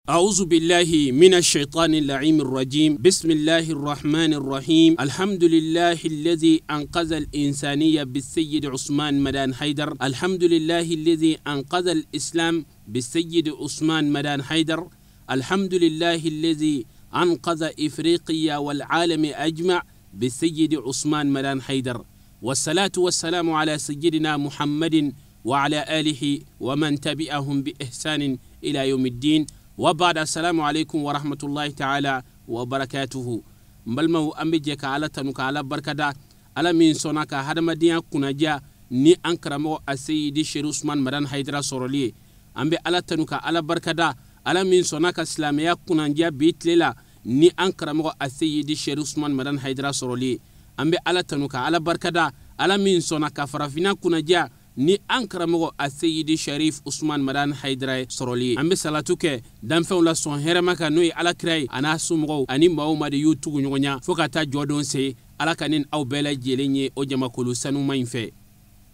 أعوذ بالله من الشيطان اللعين الرجيم. بسم الله الرحمن الرحيم. الحمد لله الذي أنقذ الإنسانية بالسيد عثمان مدان حيدر. الحمد لله الذي أنقذ الإسلام بالسيد عثمان مدان حيدر. الحمد لله الذي أنقذ إفريقيا والعالم أجمع بالسيد عثمان مدان حيدر. والصلاة والسلام على سيدنا محمد وعلى آله ومن تبعهم بإحسان إلى يوم الدين. وبعد، السلام عليكم ورحمة الله تعالى وبركاته. N balimaw, an bɛ jɛ ka Ala tanu, ka Ala barikada, Ala min sɔnna ka hadamadenya kunnaja ni an karamɔgɔ Aseyidi Seri Usman Madani Hayidara sɔrɔli ye. An bɛ Ala tanu, ka Ala barikada, Ala min sɔnna ka silamɛya kunnadiya bi tile la ni an karamɔgɔ Aseyidi Seri Usman Madani Hayidara sɔrɔli ye. An bɛ Ala tanu, ka Ala barikada, Ala min sɔnna ka farafinna kunnadiya ni an karamɔgɔ Aseyidi Sharif Usman Madani Hayidara sɔrɔli ye. An bɛ salatu kɛ danfɛnw la sɔn hɛrɛma kan, n'o ye Ala kira ye, a n'a somɔgɔw ani maa o maa de y'u tugu ɲɔgɔn ɲa fo ka taa jɔdon se. Ala ka ni aw bɛɛ lajɛlen ye o jamakulu sanuma in fɛ.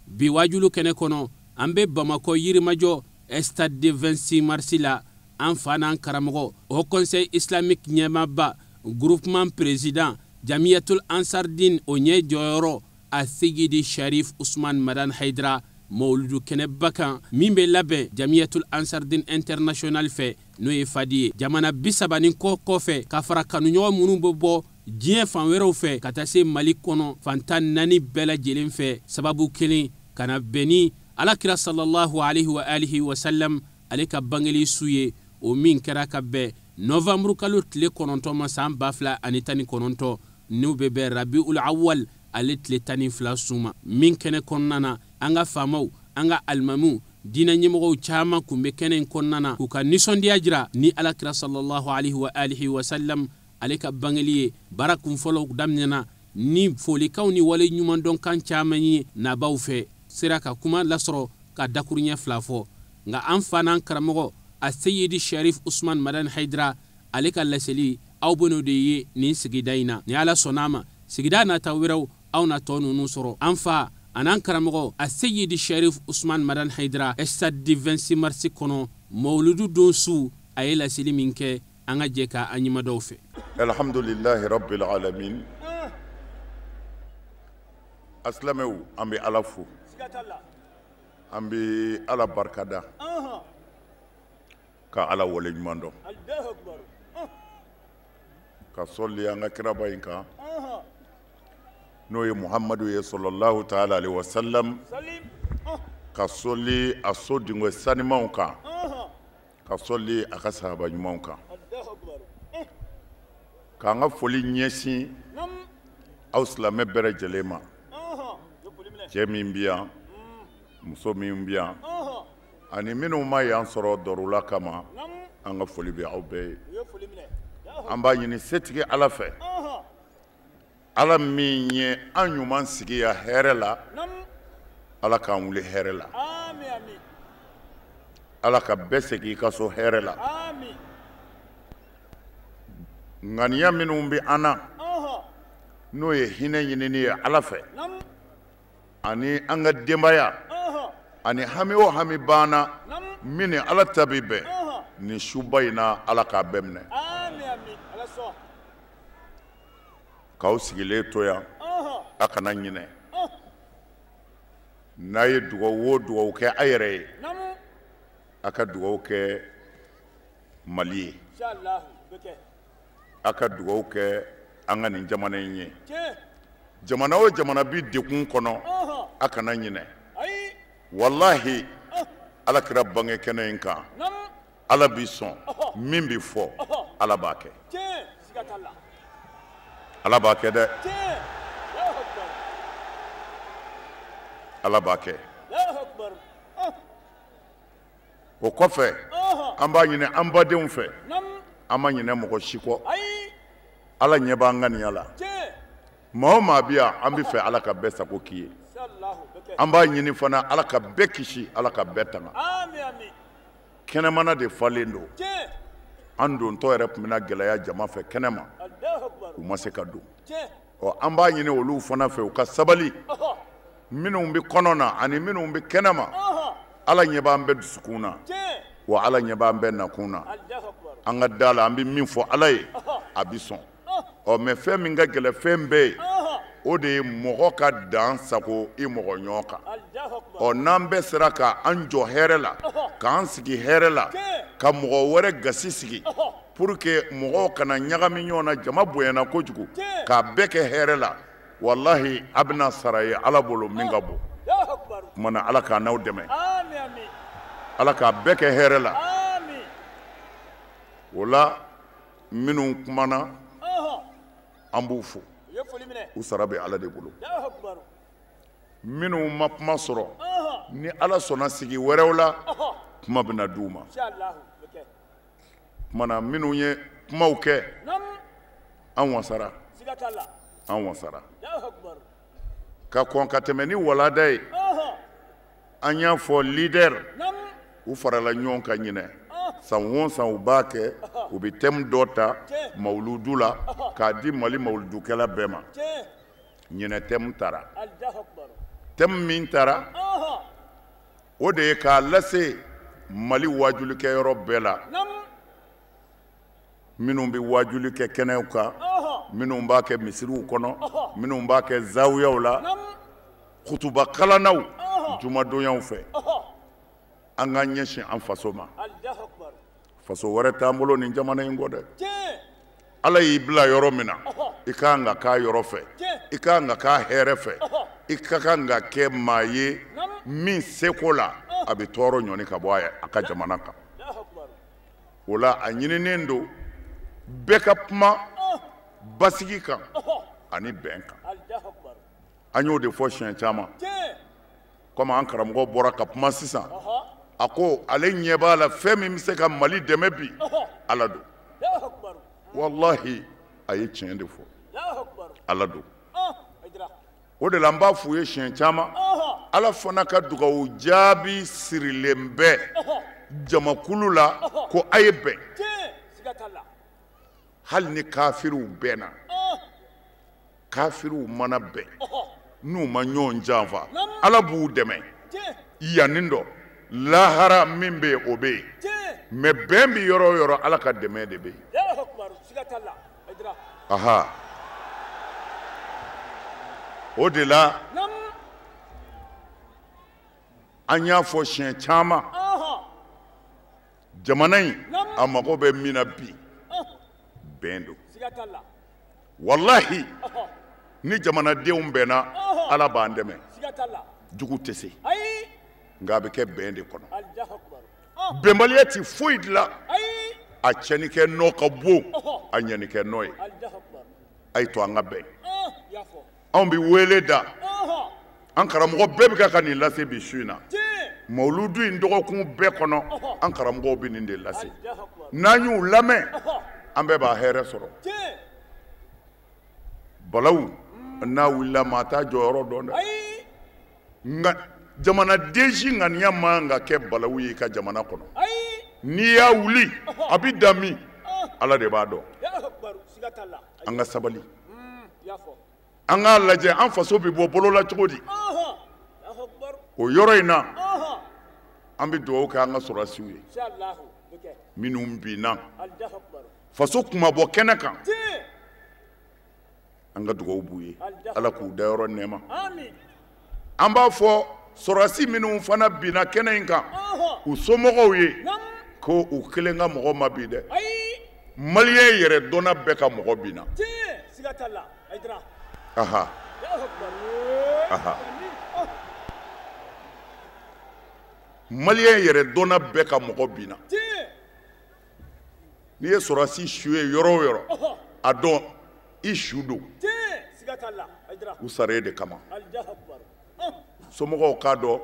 Bi wajulu kɛnɛ kɔnɔ, an bɛ Bamakɔ Yirimajɔ, stade de 26 mars la. An fa n'an karamɔgɔ, Haut Conseil islamique ɲɛmaaba, groupement président, Jamiyatul Ansardin o ɲɛ jɔyɔrɔ, Aseyidi Sharif Usman Madani Hayidara mawuludu kɛnɛba kan, min bɛ labɛn Jamiyatul Ansardin international fɛ, n'o ye Fadi ye, jamana 30 ni kɔ kɔfɛ, ka fara kanuɲɔgɔn minnu bɛ bɔ diɲɛ fan wɛrɛw fɛ ka taa se Mali kɔnɔ fan 14 bɛɛ lajɛlen fɛ, sababu kelen ka na bɛn ni Alakira sallallahu alaihi wa alihi wa sallam ale ka bangeli su ye, o min kɛra ka bɛn nɔvanburu kalo tile 9 ma san 2019, n'u bɛ bɛn Rabiul Awwal ale tile 12 su ma. Min kɛnɛ kɔnɔna na, an ka faamaw, an ka alimamiw, diinɛ ɲɛmɔgɔw caman kun bɛ kɛnɛ in kɔnɔna na k'u ka nisɔndiya jira ni Alakira sallallahu alaihi wa alihi wa sallam ale ka bangeli ye. Baara kunfɔlɔw daminɛna ni folikanw ni wale ɲumandɔnkan caman ye. Nabaw fɛ sera ka kuma lasɔrɔ ka dakuruɲɛ fila fɔ, nka an fa n'an karamɔgɔ Aseyidi Sharif Usman Madani Hayidara ale ka laseli, aw bɛ n'o de ye nin sigida in na. Ni Ala sɔnna a ma, sigida nata wɛrɛw, aw na tɔ ninnu sɔrɔ. An fa an'an karamɔgɔ Aseyidi Sharif Usman Madani Hayidara, stade du 26 mars kɔnɔ, mawuludu don su, a ye laseli min kɛ, an ka jɛ ka an ɲɛmadɔw fɛ. Alhamdulillahi rabbil alamin. A silamɛw, an bɛ Ala fo, an bɛ Ala barikada, ka Ala wale ɲuman dɔn, ka sɔli an ka kiraba in kan, n'o ye Muhamadu ye sallallahu ta'ala alaihi wa sallam, ka sɔli a so dingɛ sanimanw kan, ka sɔli a ka sahaba ɲumanw kan, k'an ka foli ɲɛsin aw silamɛ bɛɛ lajɛlen ma, cɛ min bɛ yan, muso min bɛ yan, ani minnu ma yan sɔrɔ dɔrula kama, an ka foli bɛ aw bɛɛ ye. An b'a ɲini setigi Ala fɛ, Ala min ye an ɲuman sigi yan hɛrɛ la, Ala k'an wuli hɛrɛ la, Ala ka bɛɛ segin i ka so hɛrɛ la. Ŋaniya minnu bɛ an na, n'o ye hinɛ ɲinini ye Ala fɛ ani an ka denbaya, ani hami o hami banna min ni Ala ta bɛ bɛn nin suba in na, Ala k'a bɛɛ minɛ. K'aw sigilen to yan, a kana ɲinɛ, n'a ye dugawu o dugawu kɛ a yɛrɛ ye, a ka dugawu kɛ Mali ye, a ka dugawu kɛ an ka nin jamana in ye. Jamana o jamana bi degun kɔnɔ, a kana ɲinɛ, walahi, Ala kɛra bange kɛnɛ in kan, Ala bi sɔn min bi fɔ, Ala b'a kɛ, Ala b'a kɛ dɛ, Ala b'a kɛ. O kɔfɛ, an b'a ɲini an badenw fɛ, an ma ɲinɛ mɔgɔ si kɔ. Ala ɲɛ b'an ŋaniya la. Maa o maa bi yan, an bɛ fɛ Ala ka bɛɛ sago k'i ye. An b'a ɲini fana Ala ka bɛɛ kisi, Ala ka bɛɛ tanga. Kɛnɛmana de falen don. An dontɔ yɛrɛ tun bɛna gɛlɛya jama fɛ kɛnɛma, u ma se ka don. Ɔ, an b'a ɲini olu fana fɛ, u ka sabali, minnu bɛ kɔnɔ na ani minnu bɛ kɛnɛma. Ala ɲɛ b'an bɛɛ dusukun na, wa Ala ɲɛ b'an bɛɛ nakun na. An ka da la, an bɛ min fɔ Ala ye, a bɛ sɔn. Ɔ mais fɛn min ka gɛlɛn fɛn bɛɛ ye, o de ye mɔgɔ ka dan sago i mɔgɔ ɲɔgɔn kan. Ɔ n'an bɛɛ sera ka an jɔ hɛrɛ la, k'an sigi hɛrɛ la, ka mɔgɔ wɛrɛ gasi sigi, pour que mɔgɔw kana ɲagami ɲɔgɔn na, jama bonyana kojugu, k'a bɛɛ kɛ hɛrɛ la, walahi a bɛna sara ye Ala bolo min ka bon. Tuma na Ala k'a n'aw dɛmɛ, Ala k'a bɛɛ kɛ hɛrɛ la. O la minnu kumana, an b'u fo, u sara bɛ Ala de bolo. Minnu ma kuma sɔrɔ, ni Ala sɔnna sigi wɛrɛw la, kuma bɛna d'u ma. Tuma na minnu ye kumaw kɛ, an wasara, an wasara. Ka kɔn ka tɛmɛ ni walada ye, an y'a fɔ leader u farala ɲɔgɔn kan ɲinɛ. San o san u b'a kɛ, u bɛ thème dɔ ta mawuludu la k'a di Mali mawuludukɛla bɛɛ ma. Ɲinɛ thème taara. Thème min taara, o de ye k'a lase Mali waajulikɛyɔrɔ bɛɛ la. Minnu bɛ waajuli kɛ kɛnɛw kan, minnu b'a kɛ misiriw kɔnɔ, minnu b'a kɛ zawiyaw la, kutuba kalannaw jumadonyaw fɛ, an k'an ɲɛsin an faso ma. Faso wɛrɛ t'an bolo nin jamana in kɔ dɛ. Ala y'i bila yɔrɔ min na, i ka kan ka k'a yɔrɔ fɛ, i ka kan ka k'a hɛrɛ fɛ, i ka kan ka kɛ maa ye min seko la a bɛ tɔɔrɔ ɲɔni ka bɔ a ka jamana kan. O la a ɲininen don bɛɛ ka kuma basigi kan ani bɛn kan. An y'o de fɔ siɲɛ caman. Komi an karamɔgɔ bɔra ka kuma sisan, a ko ale ɲɛ b'a la fɛn min bɛ se ka Mali dɛmɛ bi, Ala don. Walahi a ye tiɲɛ de fɔ, Ala don. O de la n b'a f'u ye siɲɛ caman, Ala fana ka dugawu jaabi sirilen bɛ jamakulu la ko a ye bɛn. Hali ni kafiriw bɛnna, kafiriw mana bɛn, n'u ma ɲɔgɔn janfa, Ala b'u dɛmɛ. Yanni dɔ lahara min bɛ yen, o bɛ yen. Mais bɛn bɛ yɔrɔ o yɔrɔ, Ala ka dɛmɛ de bɛ yen. Aha, o de la an y'a fɔ siɲɛ caman, jamana in a mago bɛ min na bi, bɛn don. Walahi ni jamanadenw bɛnna, Ala b'an dɛmɛ, jugu tɛ se. Nka a bɛ kɛ bɛn de kɔnɔ. Bɛnbaliya ti foyi dilan, a tiɲɛnikɛ nɔ ka bon a ɲɛnikɛ nɔ ye. A ye to an ka bɛn. Anw bɛ wele da, an karamɔgɔ bɛɛ bɛ ka nin lase bi su in na. Mawuludu in dɔgɔkun bɛɛ kɔnɔ, an karamɔgɔw bɛ nin de lase. N'an y'u lamɛn, an bɛɛ b'a hɛrɛ sɔrɔ. Balawu n'a wulila, maa t'a jɔyɔrɔ dɔn dɛ. Nka jamanaden si ŋaniya man ka kɛ balawu ye i ka jamana kɔnɔ. N'i y'a wuli, a bɛ dan min, Ala de b'a dɔn. An ka sabali, an k'a lajɛ an faso bɛ bɔ bolo la cogo di. O yɔrɔ in na, an bɛ dugawu kɛ an ka sɔrɔdasiw ye minnu binna faso kunmabɔ kɛnɛ kan. An ka dugawu b'u ye, Ala k'u dayɔrɔ nɛɛma. An b'a fɔ sɔrɔdasi minnu fana binna kɛnɛ in kan, u somɔgɔw ye, ko u kelen ka mɔgɔ ma bin dɛ. Maliyɛn yɛrɛ dɔnna bɛɛ ka mɔgɔ binna. Aha, aha, Maliyɛn yɛrɛ dɔnna bɛɛ ka mɔgɔ binna. N'i ye sɔrɔdasi su ye yɔrɔ o yɔrɔ, a dɔn i su don. U sara e de kama. Somɔgɔw k'a dɔn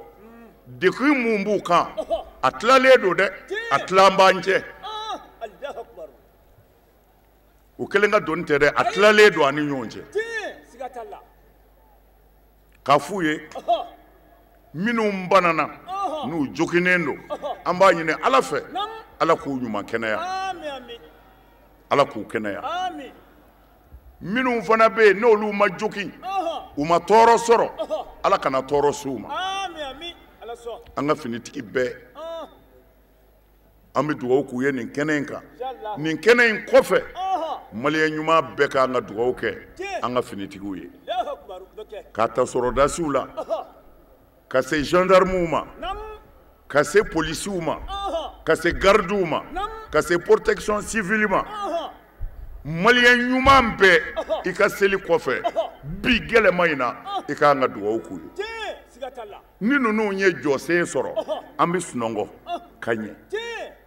degun mun b'u kan, a tilalen don dɛ, a tilan b'an cɛ. U kelen ka doni tɛ dɛ, a tilalen don an ni ɲɔgɔn cɛ. K'a f'u ye, minnu banana n'u joginnen don, an b'a ɲini Ala fɛ, Ala k'u ɲuman kɛnɛya, Ala k'u kɛnɛya. Minnu fana bɛ yen n'olu ma jogin, u ma tɔɔrɔ sɔrɔ, Ala kana tɔɔrɔ s'u ma. An ka finitigi bɛɛ, An bɛ dugawu k'u ye nin kɛnɛ in kan. Nin kɛnɛ in kɔfɛ, maliyɛn ɲuman bɛɛ k'an ka dugawu kɛ an ka finitigiw ye. K'a ta sɔrɔdasiw la, ka se gendarmew ma, ka se polisiw ma, ka se gardiw ma, ka se protection civile ma. Maliyɛn ɲuman bɛɛ i ka seli kɔfɛ bi gɛlɛma in na i k'an ka dugawu k'u ye. Ni ninnu ye jɔsen sɔrɔ, an bɛ sunɔgɔ ka ɲɛ.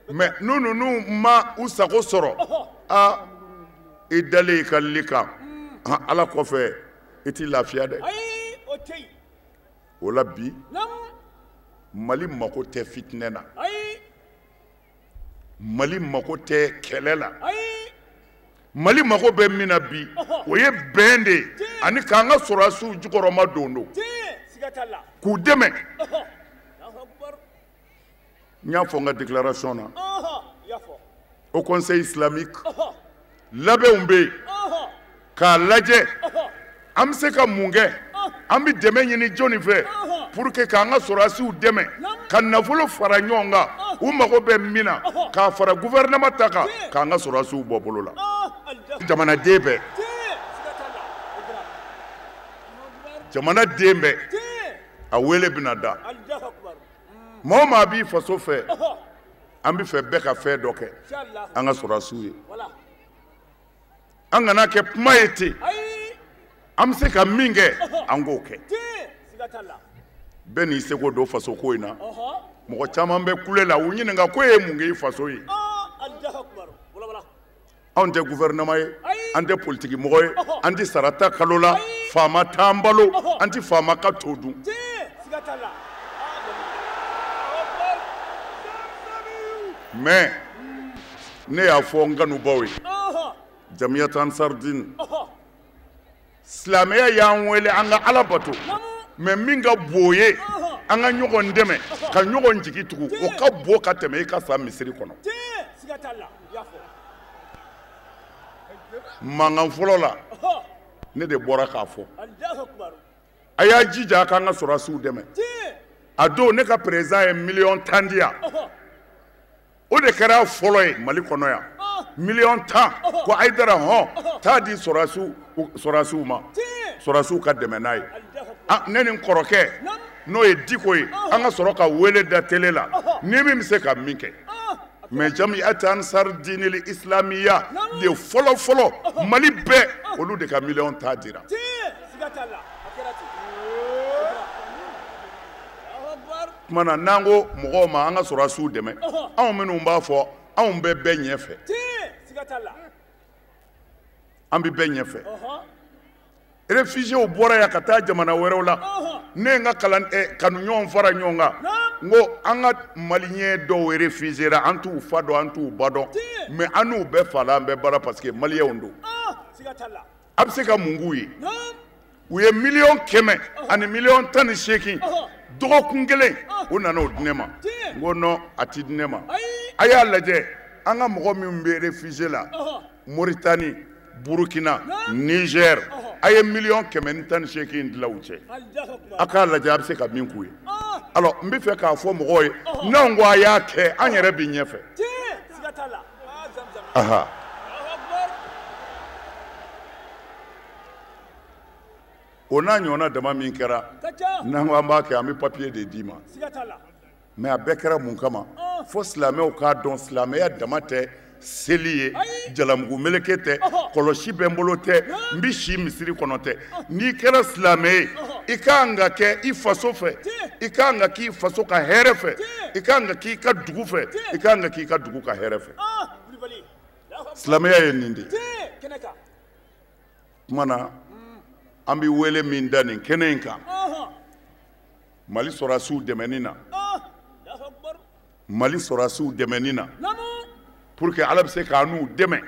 Mais ni ninnu ma u sago sɔrɔ, a i dalen i ka li kan, Ala kɔfɛ i t'i lafiya dɛ. O la bi Mali mako tɛ fitinɛ na, Mali mako tɛ kɛlɛ la, Mali mako bɛ min na bi o ye bɛn de ye ani k'an ka sɔrɔdasiw jukɔrɔma don don k'u dɛmɛ. N y'a fɔ n ka déclaration na, au conseil islamique labɛnw bɛ yen k'a lajɛ an bɛ se ka mun kɛ, an bɛ dɛmɛ ɲini jɔnni fɛ pour que k'an ka sɔrɔdasiw dɛmɛ ka nafolo fara ɲɔgɔn kan u mago bɛ min na k'a fara gouvernement ta kan k'an ka sɔrɔdasiw bɔ bolo la. Jamanaden bɛɛ, jamanaden bɛɛ a wele bɛna da. Maa o maa b'i faso fɛ, an bɛ fɛ bɛɛ ka fɛn dɔ kɛ an ka sɔrɔdasiw ye. An kana kɛ kuma ye ten, an bɛ se ka min kɛ an k'o kɛ. Bɛɛ n'i seko don faso ko in na. Mɔgɔ caman bɛ kule la, u ɲininka ko e ye mun kɛ i faso ye. Anw tɛ gouvernement ye, an tɛ politiki mɔgɔ ye, an tɛ sara ta kalo la, faama t'an balo, an tɛ faama ka to dun. Mais ne y'a fɔ n kanubaw ye, Jamiyat Ansardine, silamɛya y'an wele an ka Ala bato, mais min ka bon ye an ka ɲɔgɔn dɛmɛ ka ɲɔgɔn jigi tugu, o ka bon ka tɛmɛ i ka sa misiri kɔnɔ. Mankan fɔlɔ la, ne de bɔra k'a fɔ a y'a jija a k'an ka sɔrɔdasiw dɛmɛ. A don ne ka président ye miliyɔn 10 di yan. O de kɛra fɔlɔ ye Mali kɔnɔ yan. Miliyɔn 10 ko Hayidara hɔn taa di sɔrɔdasiw ma, sɔrɔdasiw ka dɛmɛ n'a ye. Ne ni n kɔrɔkɛ n'o ye Diko ye, an ka sɔrɔ ka wele da télé la ni min bɛ se ka min kɛ. Mais Jamiyat Ansar Dinil Islamiya de fɔlɔ fɔlɔ Mali bɛɛ olu de ka miliyɔn 10 dira. Tuma na n'an ko mɔgɔw ma an ka sɔrɔdasiw dɛmɛ, anw minnu b'a fɔ anw bɛ bɛɛ ɲɛfɛ, an bɛ bɛɛ ɲɛfɛ. Réfugiés bɔra yan ka taa jamana wɛrɛw la, ne ye n ka kalan kanuɲɔgɔnw fara ɲɔgɔn kan, n ko an ka maliyɛn dɔw réfugiés an t'u fa dɔn, an t'u ba dɔn, mais an n'u bɛɛ fa la, an bɛɛ bara parce que maliyɛnw don. A bɛ se ka mun k'u ye? U ye miliyɔn 100 ani miliyɔn 18 dɔgɔkun kelen u nana o di ne ma. N ko non, a ti di ne ma. A y'a lajɛ an ka mɔgɔ minnu bɛ réfugié la, Mauritanie, Burkina, Niger, a ye miliyɔn 118 dilan u cɛ. A k'a lajɛ a bɛ se ka min k'u ye. Alors n bɛ fɛ k'a fɔ mɔgɔw ye, n'anw ko a y'a kɛ, an yɛrɛ bɛ ɲɛfɛ. Aha. O n'a ɲɔgɔnna dama min kɛra, n'an ko an b'a kɛ, an bɛ papier de d'i ma. Mais a bɛɛ kɛra mun kama? Fo silamɛw k'a dɔn silamɛya dama tɛ seli ye, jalamugu meleke tɛ, kɔlɔsi bɛ n bolo tɛ, n bɛ si misiri kɔnɔ tɛ. N'i kɛra silamɛ ye, i ka kan ka kɛ i faso fɛ, i ka kan ka k'i faso ka hɛrɛ fɛ, i ka kan ka k'i ka dugu fɛ, i ka kan ka k'i ka dugu ka hɛrɛ fɛ. Silamɛya ye nin de ye. Tuma na an bɛ wele min da nin kɛnɛ in kan, Mali sɔrɔdasiw dɛmɛni na, Mali sɔrɔdasiw dɛmɛni na, pour que Ala bɛ se k'an n'u dɛmɛ.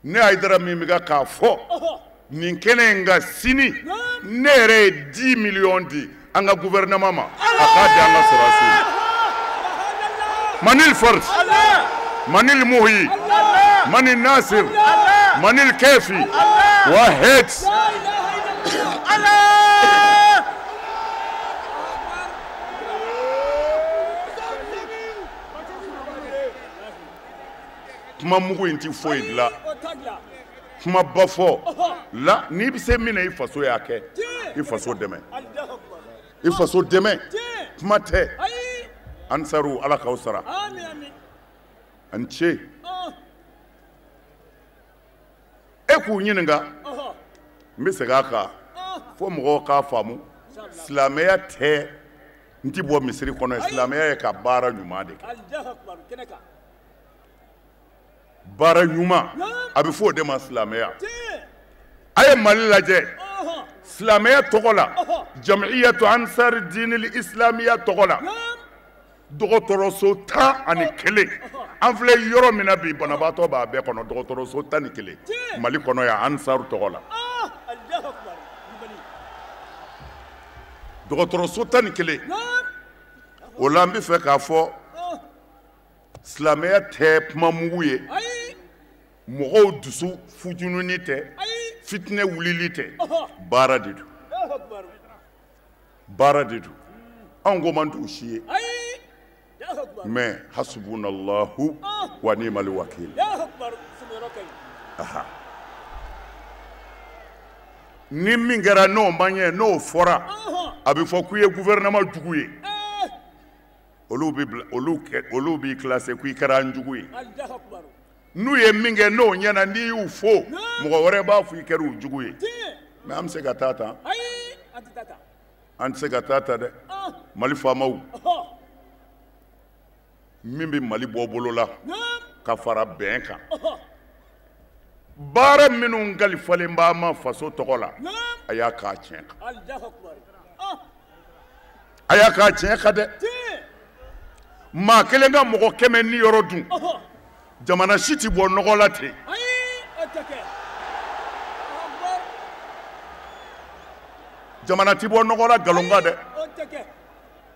Ne Hayidara min bɛ k'a fɔ nin kɛnɛ in kan sini, ne yɛrɛ ye 10 millions di an ka gouvernement ma, a k'a di an ka sɔrɔdasiw ma. Manil Fard, Manil Muhi, Manil Nasir, Manil Kefi, Wahed. Kuma mugu in ti foyi dilan. Kuma ba fɔ la n'i bɛ se min na i faso y'a kɛ. I faso dɛmɛ. I faso dɛmɛ. Kuma tɛ. Ansaru Ala k'aw sara. A ni ce. E k'u ɲininka. N bɛ segin a kan. Fo mɔgɔw k'a faamu. Silamɛya tɛ n ti bɔ misiri kɔnɔ ye. Silamɛya ye ka baara ɲuman de kɛ. Baara ɲuman a bɛ fɔ o de ma silamɛya. A ye Mali lajɛ. Silamɛya tɔgɔ la. Jamiyatu Ansar Dinil Islamiya tɔgɔ la. Dɔgɔtɔrɔso 11. An filɛ yɔrɔ min na bi banabaatɔ b'a bɛɛ kɔnɔ dɔgɔtɔrɔso 11. Mali kɔnɔ yan Ansar tɔgɔ la. Dɔgɔtɔrɔso 11. O la n bɛ fɛ k'a fɔ silamɛya tɛ kuma mugu ye. Mɔgɔw dusu futununi tɛ. Fitinɛ wulili tɛ. Baara de don. Baara de don. Anw ko man t'u si ye. Mais hasbunallahu wa ni'mal wakil. Ni min kɛra n'o man ɲɛ n'o fɔra a bɛ fɔ k'u ye gouvernement jugu ye. Olu b'i classé k'i kɛra an jugu ye. N'u ye min kɛ n'o ɲɛna n'i y'u fo mɔgɔ wɛrɛ b'a fɔ i kɛra u jugu ye. Mais an bɛ se ka taa tan? An tɛ se ka taa tan dɛ. Mali faamaw min bɛ Mali bɔ bolo la ka fara bɛn kan. Baara minnu kalifalen b'a ma faso tɔgɔ la a y'a k'a tiɲɛ kan. A y'a k'a tiɲɛ kan dɛ. Maa kelen ka mɔgɔ 100 ni yɔrɔ dun. Jamana si ti bɔ nɔgɔ la ten. Jamana ti bɔ nɔgɔ la nkalon kan dɛ.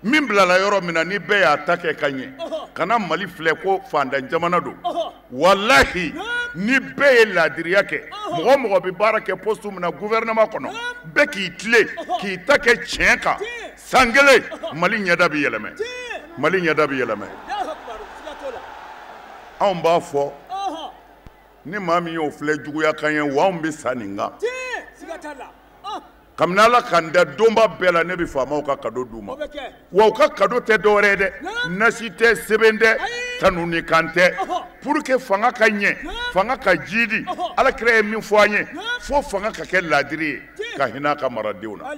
Min bilala yɔrɔ min na ni bɛɛ y'a ta kɛ ka ɲɛ. Kana Mali filɛ ko fantan jamana don. Walahi ni bɛɛ ye laadiriya kɛ. Mɔgɔ mɔgɔ bɛ baara kɛ poste min na gouvernement kɔnɔ. Bɛɛ k'i tilen k'i ta kɛ tiɲɛ kan. San kelen Mali ɲɛda bɛ yɛlɛmɛ. Mali ɲɛda bɛ yɛlɛmɛ. Anw b'a fɔ ni maa min y'o filɛ juguya kan ye wa anw bɛ sa nin kan. Kabini Ala k'an da donba bɛɛ la ne bɛ faamaw ka cadeau d'u ma. Wa u ka cadeau tɛ dɔwɛrɛ ye dɛ. Nasi tɛ sɛbɛn tɛ tanuni kan tɛ. Pour que fanga ka ɲɛ fanga ka jiidi Ala kira ye min fɔ an ye fo fanga ka kɛ laadiri ye ka hinɛ a ka maradenw na.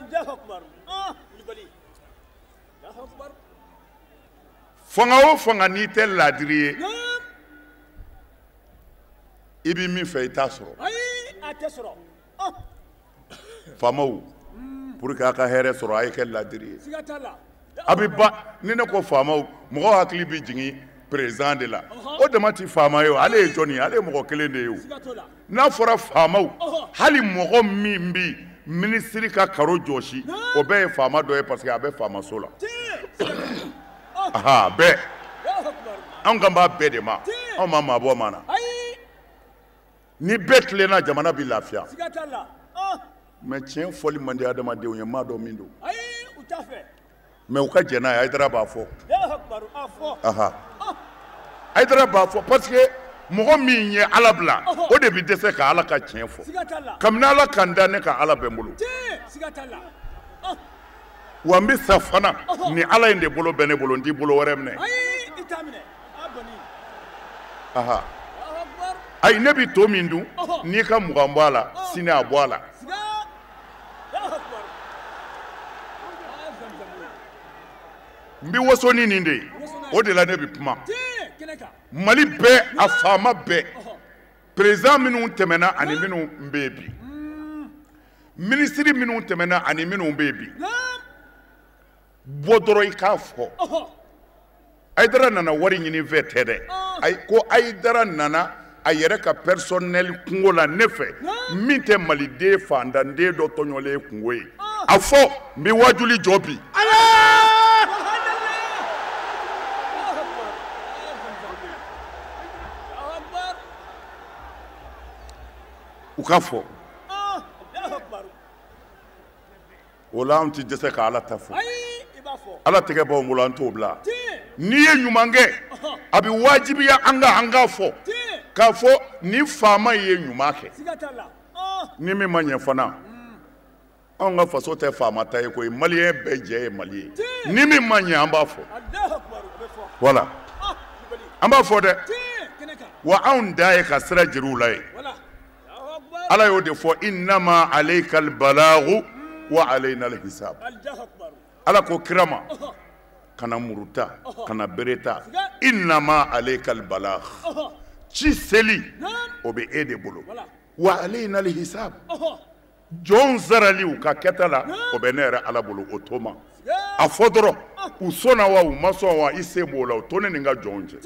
Fanga o fanga n'i tɛ laadiri ye i bɛ min fɛ i t'a sɔrɔ. Faamaw pour que a ka hɛrɛ sɔrɔ a ye kɛ laadiri ye. A bɛ ba ni ne ko faamaw mɔgɔw hakili bɛ jigin président de la. O dama ti faama ye o, ale ye jɔnni ye? Ale ye mɔgɔ kelen de ye o. N'a fɔra faamaw hali mɔgɔ min bɛ minisiri ka karo jɔsi o bɛɛ ye faama dɔ ye parce que a bɛ faamaso la. Aha bɛɛ. Anw kan b'a bɛɛ de ma. Anw ma maa bɔ maa na. Ni bɛɛ tilenna jamana bɛ lafiya. Mais tiɲɛ fɔli man di adamadenw ye n m'a dɔn min don. Mais u ka jɛn n'a ye Hayidara b'a fɔ. Hayidara b'a fɔ parce que mɔgɔ min ye Ala bila o de bɛ dɛsɛ ka Ala ka tiɲɛ fɔ. Kabini Ala k'an da ne ka Ala bɛ n bolo. Wa n bɛ sa fana ni Ala in de bolo bɛ ne bolo n t'i bolo wɛrɛ minɛ. Ayi ne bɛ to min dun n'i ka 20 bɔ a la sini a bɔ a la. N bɛ waso ni nin de ye o de la ne bɛ kuma. Mali bɛɛ a faama bɛɛ président minnu tɛmɛna ani minnu bɛ yen bi minisiri minnu tɛmɛna ani minnu bɛ yen bi bɔ dɔrɔn i k'a fɔ. Hayidara nana wari ɲini fɛ tɛ dɛ. Ayi ko Hayidara nana a yɛrɛ ka personnel kungo la ne fɛ min tɛ maliden fantanden dɔ tɔɲɔlen kungo ye. A fɔ n bɛ wajuli jɔ bi. U ka fɔ. O la anw tɛ dɛsɛ ka Ala ta fɔ. Ala tɛgɛ b'anw bolo an t'o bila. N'i ye ɲuman kɛ a bɛ wajibiya an ka an k'a fɔ. K'a fɔ ni faama ye ɲuman kɛ. Ni min ma ɲɛ fana, anw ka faso tɛ faama ta ye koyi, maliyɛn bɛɛ jɛ ye Mali ye. Ni min ma ɲɛ, an b'a fɔ. Voilà, an b'a fɔ dɛ. Wa anw da ye ka sira jira u la ye. Ala y'o de fɔ, innama alayka albalagu wa alayna alhisab. Ala ko kira ma, kana muruta, kana bere ta, innama alayka albalag, ci seli o bɛ e de bolo, wa alayna alhisab, jɔnw sarali u ka kɛta la, o bɛ ne yɛrɛ Ala bolo, o to ma. A fɔ dɔrɔn, u sɔnna wa u ma sɔn wa, i sen b'o la, o to ne ni n ka jɔnw cɛ.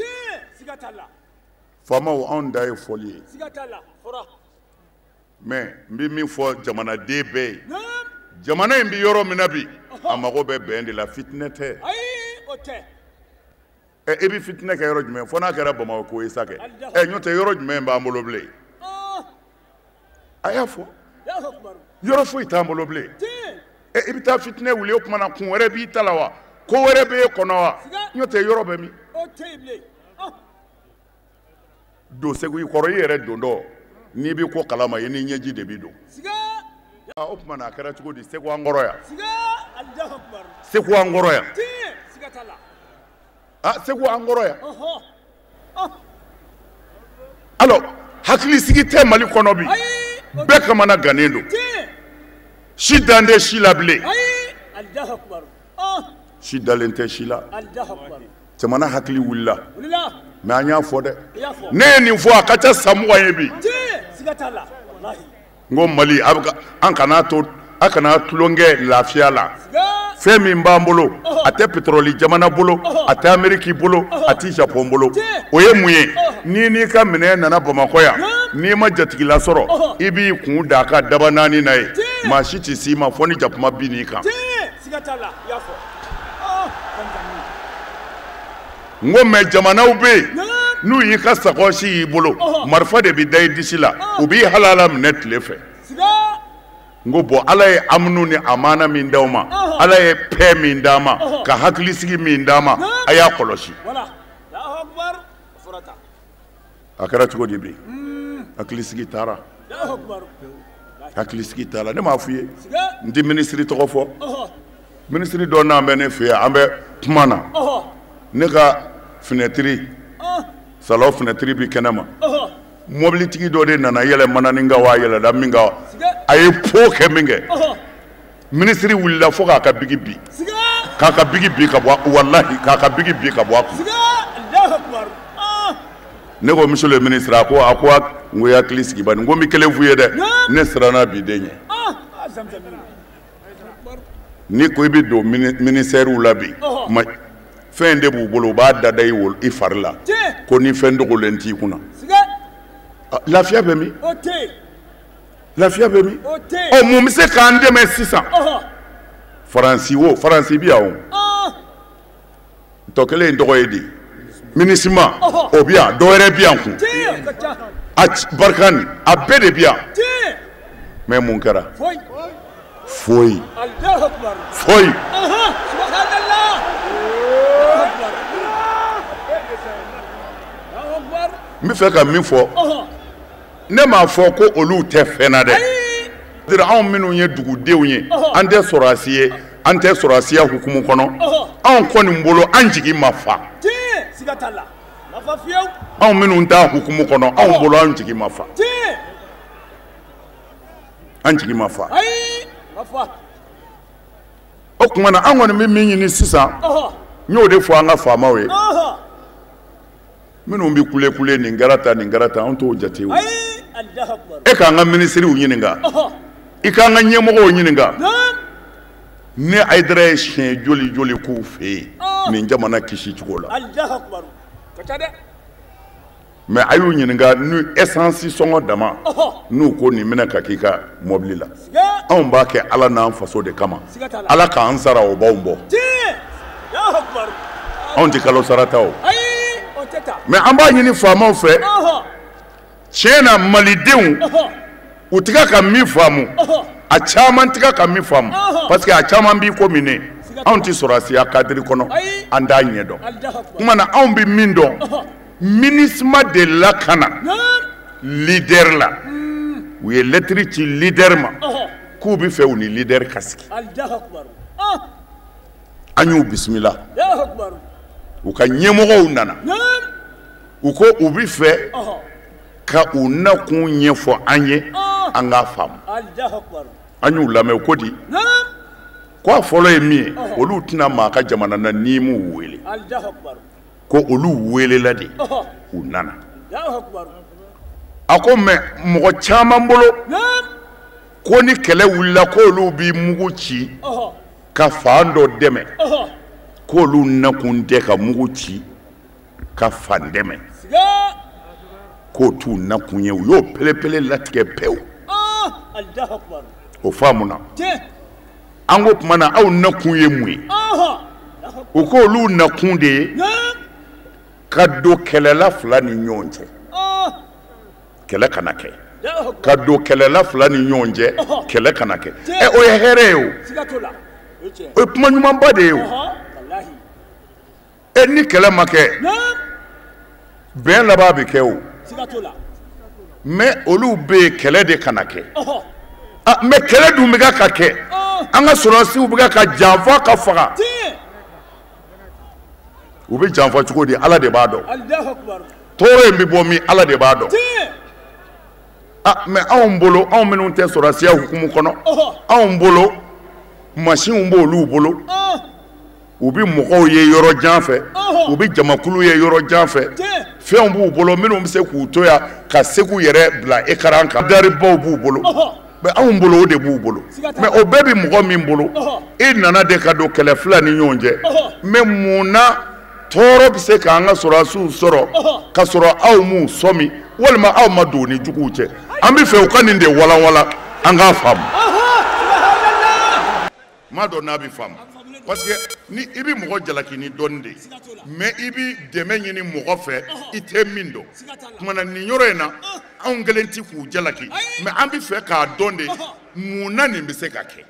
Faamaw, anw da ye fɔli ye. Mais n bɛ min fɔ jamanaden bɛɛ ye, jamana in bɛ yɔrɔ min na bi, a mago bɛ bɛn de la, fitinɛ tɛ. Ɛ, i bɛ fitinɛ kɛ yɔrɔ jumɛn? Fo n'a kɛra Bamakɔ ye sa kɛ. Ɛ, n'o tɛ yɔrɔ jumɛn b'an bolo bilen? A y'a fɔ, yɔrɔ foyi t'an bolo bilen. Ɛ, i bɛ taa fitinɛ wuli, o tuma na kun wɛrɛ b'i ta la wa? Ko wɛrɛ b'e kɔnɔ wa? N'o tɛ yɔrɔ bɛ min? Don Segu i kɔrɔ, i yɛrɛ don dɔ, n'i bɛ ko kalama, i ni ɲɛji de b'i don. O tuma na a kɛra cogo di? Segu an kɔrɔ yan. Segu an kɔrɔ yan. Ah, Segu an kɔrɔ yan. Alors, hakilisigi tɛ Mali kɔnɔ bi. Bɛɛ kamana gannen don. Si dan tɛ si la bilen. Si dalen tɛ si la. Jamana hakili wulila. Mais an y'a fɔ dɛ. Ne ye nin fɔ a ka ca san 20 ye bi. N ko Mali, an kana to, a kana tulonkɛ lafiya la. Fɛn min b'an bolo, a tɛ pétrole jamana bolo, a tɛ Amérique bolo, a tɛ Japon bolo. O ye mun ye? N'i n'i ka minɛn nana Bamakɔ yan, n'i ma jatigila sɔrɔ, i b'i kun da a ka daba naani na ye. Maa si tɛ s'i ma fo ni jakuma bin n'i kan. N ko mais jamanaw bɛ yen, n'u y'i ka sakɔsi y'i bolo, marifa de bɛ da i disi la, u b'i halala minɛ tile fɛ. N ko bɔn, Ala ye amunu ni amana min d'aw ma, Ala ye paix min d'an ma, ka hakilisigi min d'an ma, a y'a kɔlɔsi. A kɛra cogo di bi? Hakilisigi taara. Hakilisigi taara. Ne m'a f'i ye, n tɛ minisiri tɔgɔ fɔ. Minisiri dɔ n'an bɛ ne fɛ yan, an bɛ kuma na. Ne ka finɛtiri, salon finɛtiri bi kɛnɛ ma. Mobilitigi dɔ de nana yɛlɛ manani kan wa, yɛlɛla min kan, a ye po kɛ min kɛ, minisiri wulila fo k'a ka bigi bi, k'a ka bigi bi ka bɔ, walahi k'a ka bigi bi ka bɔ a kun. Ne ko monsieur le ministre, a ko n ko hakili sigi bani, n ko n bɛ kelen f'u ye dɛ, ne siranna bi den ɲɛ. N'i ko i bɛ don ministère la bi, fɛn de b'u bolo, u b'a dada i fari la, ko ni fɛn dogolen t'i kunna. Lafiya bɛ min? Lafiya bɛ min? Ɔ, mun bɛ se k'an dɛmɛ sisan? Faransi wo, Faransi bi yan o. Tɔ kelen in tɔgɔ ye di? MINUSMA o bi yan, dɔ wɛrɛ bi yan kun. A Barkhane, a bɛɛ de bi yan. Mais mun kɛra? Foyi. Foyi. N bɛ fɛ ka min fɔ, ne m'a fɔ ko olu tɛ fɛn na dɛ. Anw minnu ye dugudenw ye, an tɛ sɔrɔdasi ye, an tɛ sɔrɔdasiya hukumu kɔnɔ, anw kɔni bolo an jigi ma fa. Anw minnu t'a hukumu kɔnɔ, anw bolo an jigi ma fa. An jigi ma fa. O tuma na an kɔni bɛ min ɲini sisan, n y'o de fɔ an ka faamaw ye. Minnu bɛ kule kule nin kɛra tan, nin kɛra tan, an t'o jate o. E k'an ka minisiriw ɲininka, i k'an ka ɲɛmɔgɔw ɲininka. Ne Hayidara ye siɲɛ joli joli k'u fɛ yen nin jamana kisi cogo la. Mais a y'u ɲininka ni essence sɔngɔ dama, n'u ko nin minɛ ka k'i ka mɔbili la. Anw b'a kɛ Ala n'an faso de kama. Ala k'an sara, o b'anw bɔ. Anw tɛ kalo sara ta o. Mais an b'a ɲini faamaw fɛ, tiɲɛ na malidenw u tɛ ka min faamu, a caman tɛ ka min faamu, parce que a caman b'i ko minɛ. Anw tɛ sɔrɔdasiya cadre kɔnɔ, an t'a ɲɛ dɔn. Kuma na anw bɛ min dɔn, MINUSMA de lakana leader la u ye lettre ci leader ma k'u bɛ fɛ u ni leader ka sigi an y'u bisimila u ka ɲɛmɔgɔw nana u ko u bɛ fɛ ka u nakun ɲɛfɔ an ye an k'a faamu an y'u lamɛn u ko di ko a fɔlɔ ye min ye olu tɛna maa ka jamana na n'i m'u wele ko olu welela de u nana a ko mɛ mɔgɔ caman bolo ko ni kɛlɛ wulila k'olu bɛ mugu ci ka fan dɔ dɛmɛ k'olu nakun tɛ ka mugu ci ka fan dɛmɛ k'o t'u nakun ye u y'o pelepele latigɛ pewu o faamuna an ko tuma na aw nakun ye mun ye u k'olu nakun de ye ka don kɛlɛla fila ni ɲɔgɔn cɛ kɛlɛ kana kɛ ka don kɛlɛla fila ni ɲɔgɔn cɛ kɛlɛ kana kɛ ɛ o ye hɛrɛ ye o o ye kuma ɲumanba de ye o ɛ ni kɛlɛ ma kɛ bɛn laban bɛ kɛ o mɛ olu bɛ yen kɛlɛ de kana kɛ mɛ kɛlɛ dun bɛ ka kɛ an ka sɔrɔdasiw bɛ ka janfa ka faga u bɛ janfa cogo di Ala de b'a dɔn tɔɔrɔ in bɛ bɔ min Ala de b'a dɔn mɛ anw bolo anw minnu tɛ sɔrɔdasiya hukumu kɔnɔ anw bolo masinw b'olu bolo u bɛ mɔgɔw ye yɔrɔ jan fɛ u bɛ jamakulu ye yɔrɔ jan fɛ fɛnw b'u bolo minnu bɛ se k'u to yan ka se k'u yɛrɛ bila écran kan daribaw b'u bolo mɛ anw bolo o de b'u bolo mɛ o bɛɛ bɛ mɔgɔ min bolo e nana de ka don kɛlɛ fila ni ɲɔgɔn cɛ mɛ mun na tɔɔrɔ bɛ se k'an ka sɔrɔdasiw sɔrɔ ka sɔrɔ aw m'u sɔmi walima aw ma don u ni juguw cɛ an bɛ fɛ u ka nin de walanwalan an k'a faamu n m'a dɔn n'a bɛ faamu parce que ni i bɛ mɔgɔ jalaki ni dɔnni de ye mɛ i bɛ dɛmɛ ɲini mɔgɔ fɛ i tɛ min dɔn tuma na nin yɔrɔ in na anw kelen tɛ k'u jalaki mɛ an bɛ fɛ k'a dɔn de mun na nin bɛ se ka kɛ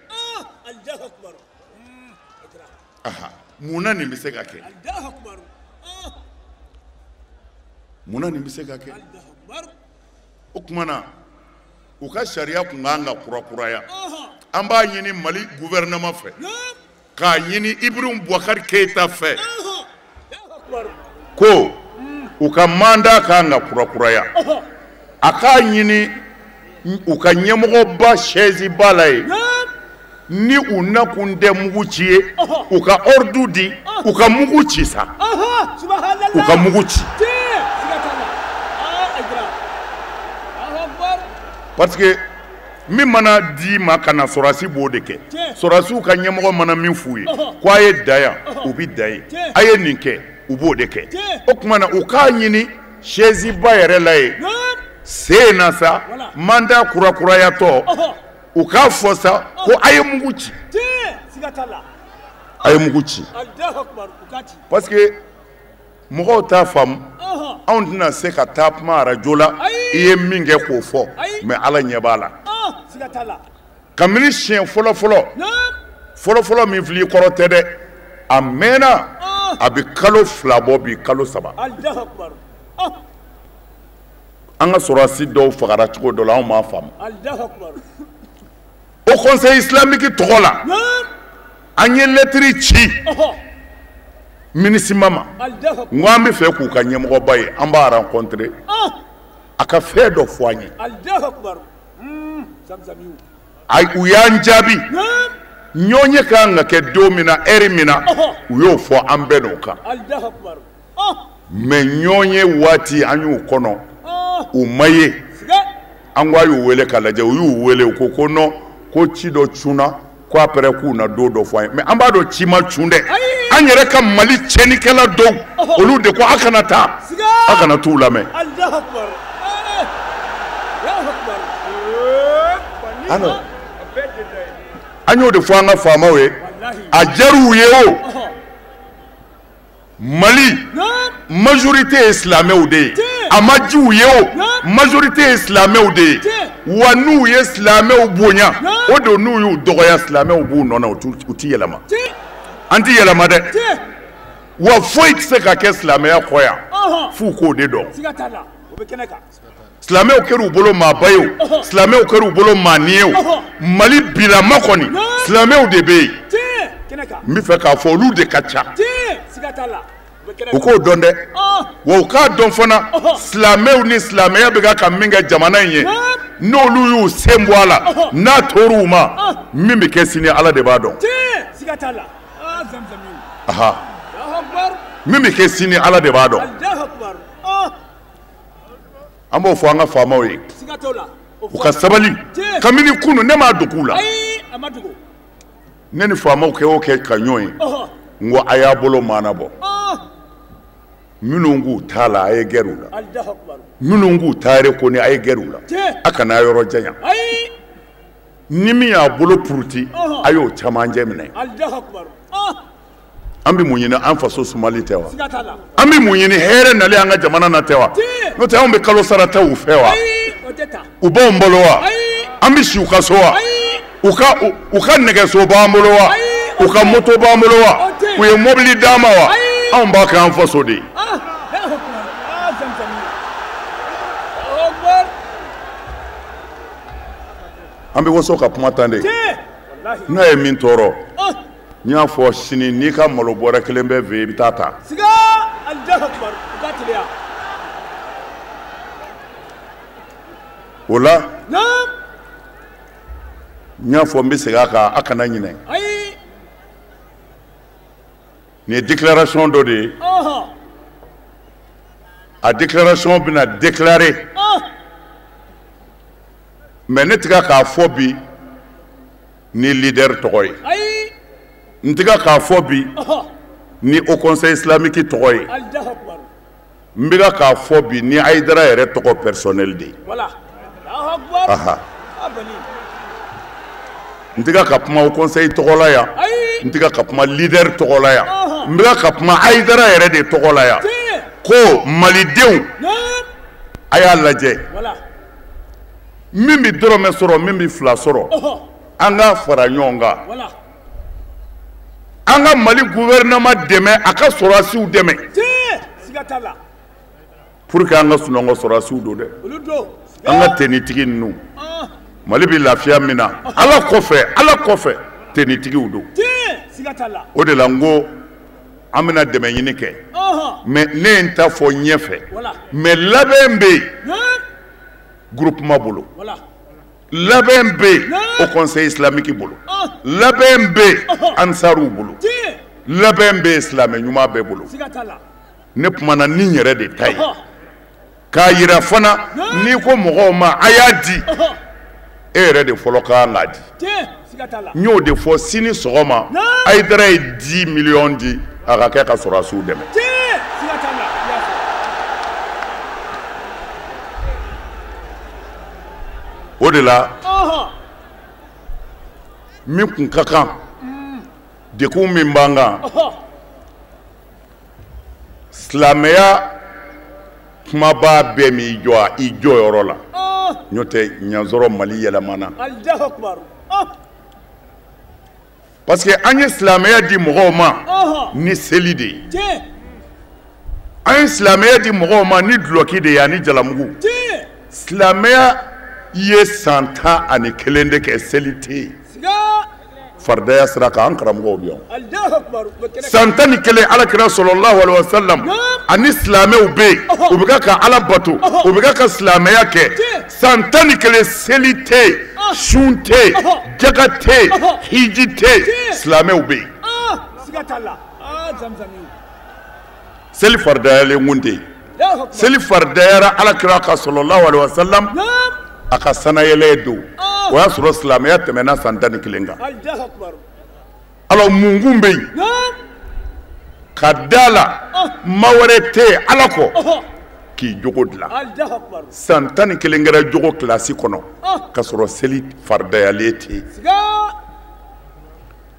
mun na nin bɛ se ka kɛ mun na nin bɛ se ka kɛ o tuma na u ka sariya tun kan ka kurakuraya an b'a ɲini Mali gouvernement fɛ k'a ɲini Ibrahim Boubacar Keïta fɛ ko u ka mandat kan ka kurakuraya a k'a ɲini u ka ɲɛmɔgɔba chaise ba la yen ni u nakun tɛ mugu ci ye u ka ordre di u ka mugu ci sa u ka mugu ci parce que min mana di ma ka na sɔrɔdasi b'o de kɛ sɔrɔdasiw ka ɲɛmɔgɔ mana min f'u ye ko a ye da yan u bɛ da yen a ye nin kɛ u b'o de kɛ o tuma na u k'a ɲini chaise ba yɛrɛ la yen sen na sa mandat kurakurayatɔ u k'a fɔ sa ko a ye mugu ci a ye mugu ci parce que mɔgɔw t'a faamu anw tɛna se ka taa kuma arajo la i ye min kɛ k'o fɔ mɛ Ala ɲɛ b'a la kabini siɲɛ fɔlɔ min filɛ i kɔrɔ tɛ dɛ a mɛnna a bɛ kalo 2 bɔ bi kalo 3 an ka sɔrɔdasi dɔw fagara cogo dɔ la anw m'a faamu o conseil islamique tɔgɔ la an ye lɛtiri ci MINUSMA ma n ko an bɛ fɛ k'u ka ɲɛmɔgɔba ye an b'a rencontrer a ka fɛn dɔ fɔ an ye u y'an jaabi ɲɔgɔn ye kan ka kɛ don min na ɛri min na u y'o fɔ an bɛɛ n'o kan mɛ ɲɔgɔn ye waati an y'u kɔnɔ u ma ye an ko a y'u wele k'a lajɛ u y'u wele u ko ko non ko ci dɔ cunna ko après k'u na don dɔ fɔ an ye mɛ an b'a dɔn ci ma cun dɛ an yɛrɛ ka Mali tiɲɛnikɛla dɔw olu de ko a kana taa a kana t'u lamɛn an y'o de fɔ an ka faamaw ye a diyar'u ye o Mali majorité ye silamɛw de ye a ma jiw ye o majorité ye silamɛw de ye wa n'u ye silamɛw bonya o don n'u y'u dɔgɔya silamɛw b'u nɔ na u ti yɛlɛma an ti yɛlɛma dɛ wa foyi tɛ se ka kɛ silamɛya kɔ yan. F'u k'o de dɔn. Silamɛw kɛr'u bolo maaba ye o, silamɛw kɛr'u bolo maani ye o, Mali bilama kɔni silamɛw de bɛ yen. N bɛ fɛ k'a fɔ olu de ka ca. U k'o dɔn dɛ. Wa u k'a dɔn fana silamɛw ni silamɛya bɛ ka min kɛ jamana in ye, n'olu y'u sen bɔ a la, n'a tor'u ma, min bɛ kɛ sini Ala de b'a dɔn. Min bɛ kɛ sini Ala de b'a dɔn. An b'o fɔ an ka faamaw ye, u ka sabali. Kabini kunun ne m'a dogo u la. Ne ni faamaw kɛ o kɛ ka ɲɔgɔn ye, n ko a y'a bolo maana bɔ. Minnu k'u t'a la, a ye gɛrɛ u la. Minnu k'u ta reconnu, a ye gɛrɛ u la. A kana yɔrɔ janya. Ni min y'a bolo puruti, a y'o camancɛ minɛ. An bɛ mun ɲini? An faso sumali tɛ wa? An bɛ mun ɲini? Hɛrɛ nali an ka jamana na tɛ wa? N'o tɛ anw bɛ kalo sara ta u fɛ wa? U b'anw balo wa? An bɛ si u ka so wa? U ka nɛgɛso b'an bolo wa? U ka moto b'an bolo wa? U ye mobili d'an ma wa? Anw b'a kɛ an faso de ye. An bɛ waso ka kuma tan de. N'a ye min tɔɔrɔ, n y'a fɔ sini n'i ka malo bɔrɛ kelen bɛ fɛ i bɛ taa ta. O la n y'a fɔ n bɛ segin a kan, a kana ɲinɛ. Nin ye déclaration dɔ de ye. A déclaration bɛna déclarer. Mais ne tɛ k'a fɔ bi ni leader tɔgɔ ye. N tɛ k'a fɔ bi ni Haut Conseil islamique tɔgɔ ye. N bɛ k'a fɔ bi ni Hayidara yɛrɛ tɔgɔ personnel de ye. N tɛ ka kuma Haut Conseil tɔgɔ la yan, n tɛ ka kuma leader tɔgɔ la yan, n bɛ ka kuma Hayidara yɛrɛ de tɔgɔ la yan. Ko Malidenw, a y'a lajɛ. Min bɛ dɔrɔmɛ sɔrɔ, min bɛ fila sɔrɔ, an ka fara ɲɔgɔn kan. An ka Mali gouvernement dɛmɛ, a ka sɔrɔdasiw dɛmɛ. Pour que an ka sunɔgɔ sɔrɔdasiw don dɛ. An ka tenitigi ninnu, Mali bɛ lafiya min na, Ala kɔfɛ, Ala kɔfɛ, tenitigiw don. O de la n ko an bɛna dɛmɛ ɲini kɛ. Mais ne ye n ta fɔ ɲɛfɛ. Mais labɛn bɛ yen groupement bolo. Labɛn bɛ yen Haut Conseil islamique bolo. Labɛn bɛ yen Ansaruw bolo. Labɛn bɛ yen silamɛ ɲuman bɛɛ bolo. Ne kumana ni n yɛrɛ de ta ye. K'a yira fana n'i ko mɔgɔw ma a y'a di, e yɛrɛ de fɔlɔ ka kan k'a di. N y'o de fɔ sini sɔgɔma, Hayidara ye 10 millions di a ka kɛ ka sɔrɔdasiw dɛmɛ. O de la min kun ka kan, degun min b'an kan, silamɛya kumabaa bɛɛ m'i jɔ i jɔyɔrɔ la. N'o tɛ ɲansɔrɔ Mali yɛlɛmana. Parce que an ye silamɛya di mɔgɔw ma ni seli de ye. An ye silamɛya di mɔgɔw ma ni dulɔki de ye ani jalamugu. Silamɛya ye san 11 de kɛ seli tɛ yen. Faridaya sira kan, an karamɔgɔw bɛ yan. San 11 Ala kira sɔlɔlahu alayhi wa sallam ani silamɛw bɛ yen, u bɛ ka Ala bato, u bɛ ka silamɛya kɛ. San 11 seli tɛ yen, sun tɛ yen, jaka tɛ yen, hiji tɛ yen, silamɛw bɛ yen. Seli faridayalen kun tɛ yen. Seli faridayara Ala kira kan sɔlɔlahu alayhi wa sallam a ka sanayɛlɛ don. O y'a sɔrɔ silamɛya tɛmɛna san 11 kan. Alors mun kun bɛ yen? Ka da la maa wɛrɛ tɛ yen Ala kɔ k'i jogo dilan. San 11 kɛra jogo kilasi kɔnɔ k'a sɔrɔ seli faridayalen tɛ yen.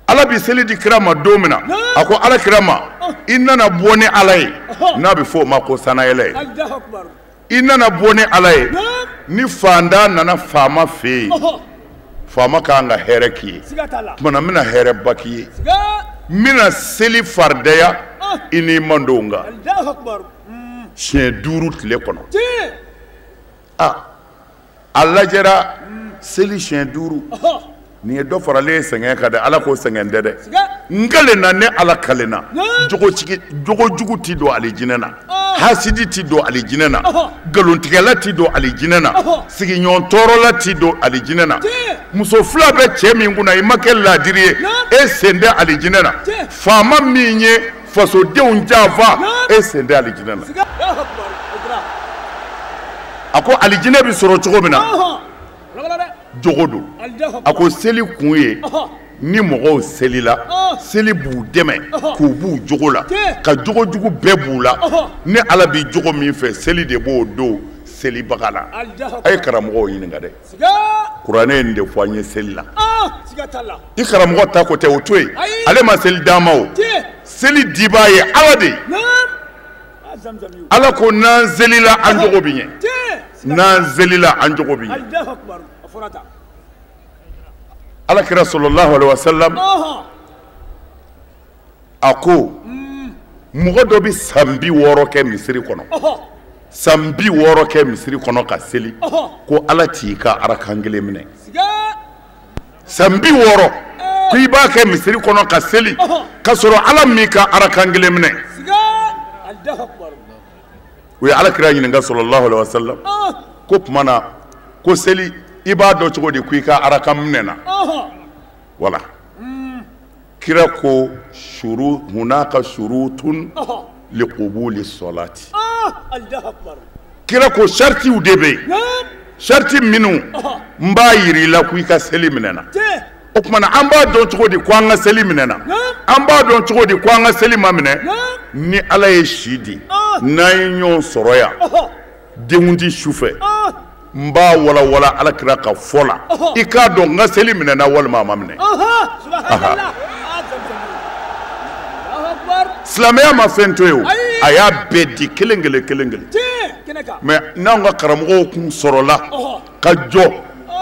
Ala bɛ seli di kira ma don min na, a ko Ala kira ma, i nana bɔ ni Ala ye, n'a bɛ fɔ o ma ko sanayɛlɛ ye. I nana bɔ ni Ala ye, ni faantan nana faama fɛ yen, faama ka kan ka hɛrɛ k'i ye. Tuma na n bɛna hɛrɛba k'i ye. N bɛna seli faridaya i n'i mandenw kan. Siɲɛ 5 tile kɔnɔ. A lajɛra seli siɲɛ 5. Nin ye dɔ faralen ye sɛgɛn kan dɛ, Ala k'o sɛgɛn tɛ dɛ. N kalenna, ne Ala kalenna, jogojugu ti don alijinɛ na, hasidi ti don alijinɛ na, nkalontigɛla ti don alijinɛ na, sigiɲɔgɔn tɔɔrɔla ti don alijinɛ na, muso fila bɛ cɛ min kunna i ma kɛ laadiri ye, e sen tɛ alijinɛ na, faama min ye fasodenw janfa, e sen tɛ alijinɛ na. A ko alijinɛ bɛ sɔrɔ cogo min na, jogo don. A ko seli kun ye ni mɔgɔw selila, seli b'u dɛmɛ k'u b'u jogo la, ka jogojugu bɛɛ b'u la. Ni Ala b'i jogo min fɛ, seli de b'o don selibaga la. A ye karamɔgɔw ɲininka dɛ, kuranɛ ye nin de fɔ an ye seli la. I karamɔgɔ ta ko tɛ, o to yen, ale ma seli d'an ma o. Seli dibaa ye Ala de ye. Ala ko n'an selila an jogo bɛ ɲɛ, n'an selila an jogo bɛ ɲɛ. Ala kira sallallahu alaihi wasallam a ko mɔgɔ dɔ bɛ san 60 kɛ misiri kɔnɔ, san 60 kɛ misiri kɔnɔ ka seli, ko Ala t'i ka arakan kelen minɛ. San 60 ko i b'a kɛ misiri kɔnɔ ka seli, ka sɔrɔ Ala m'i ka arakan kelen minɛ. U ye Ala kira ɲininka sallallahu alaihi wasallam ko tuma na ko seli i b'a dɔn cogo di ko i ka arakan minɛ na? Wala kira ko shuru hunaka shurutun liqubuli salati. Kira ko shartiw de bɛ yen, sharti minnu n b'a yira i la ko i ka seli minɛ na. O tuma na an b'a dɔn cogo di ko an ka seli minɛ na? An b'a dɔn cogo di ko an ka seli ma minɛ? Ni Ala ye si di, n'an ye ɲɔgɔn sɔrɔ yan denkundi su fɛ, n b'a walawala Ala kira ka fɔ la, i k'a dɔn n ka seli minɛna walima a ma minɛ. Silamɛya ma fɛn to yen o, a y'a bɛɛ di kelen kelen kelen kelen. Mais n'anw ka karamɔgɔw kun sɔrɔla ka jɔ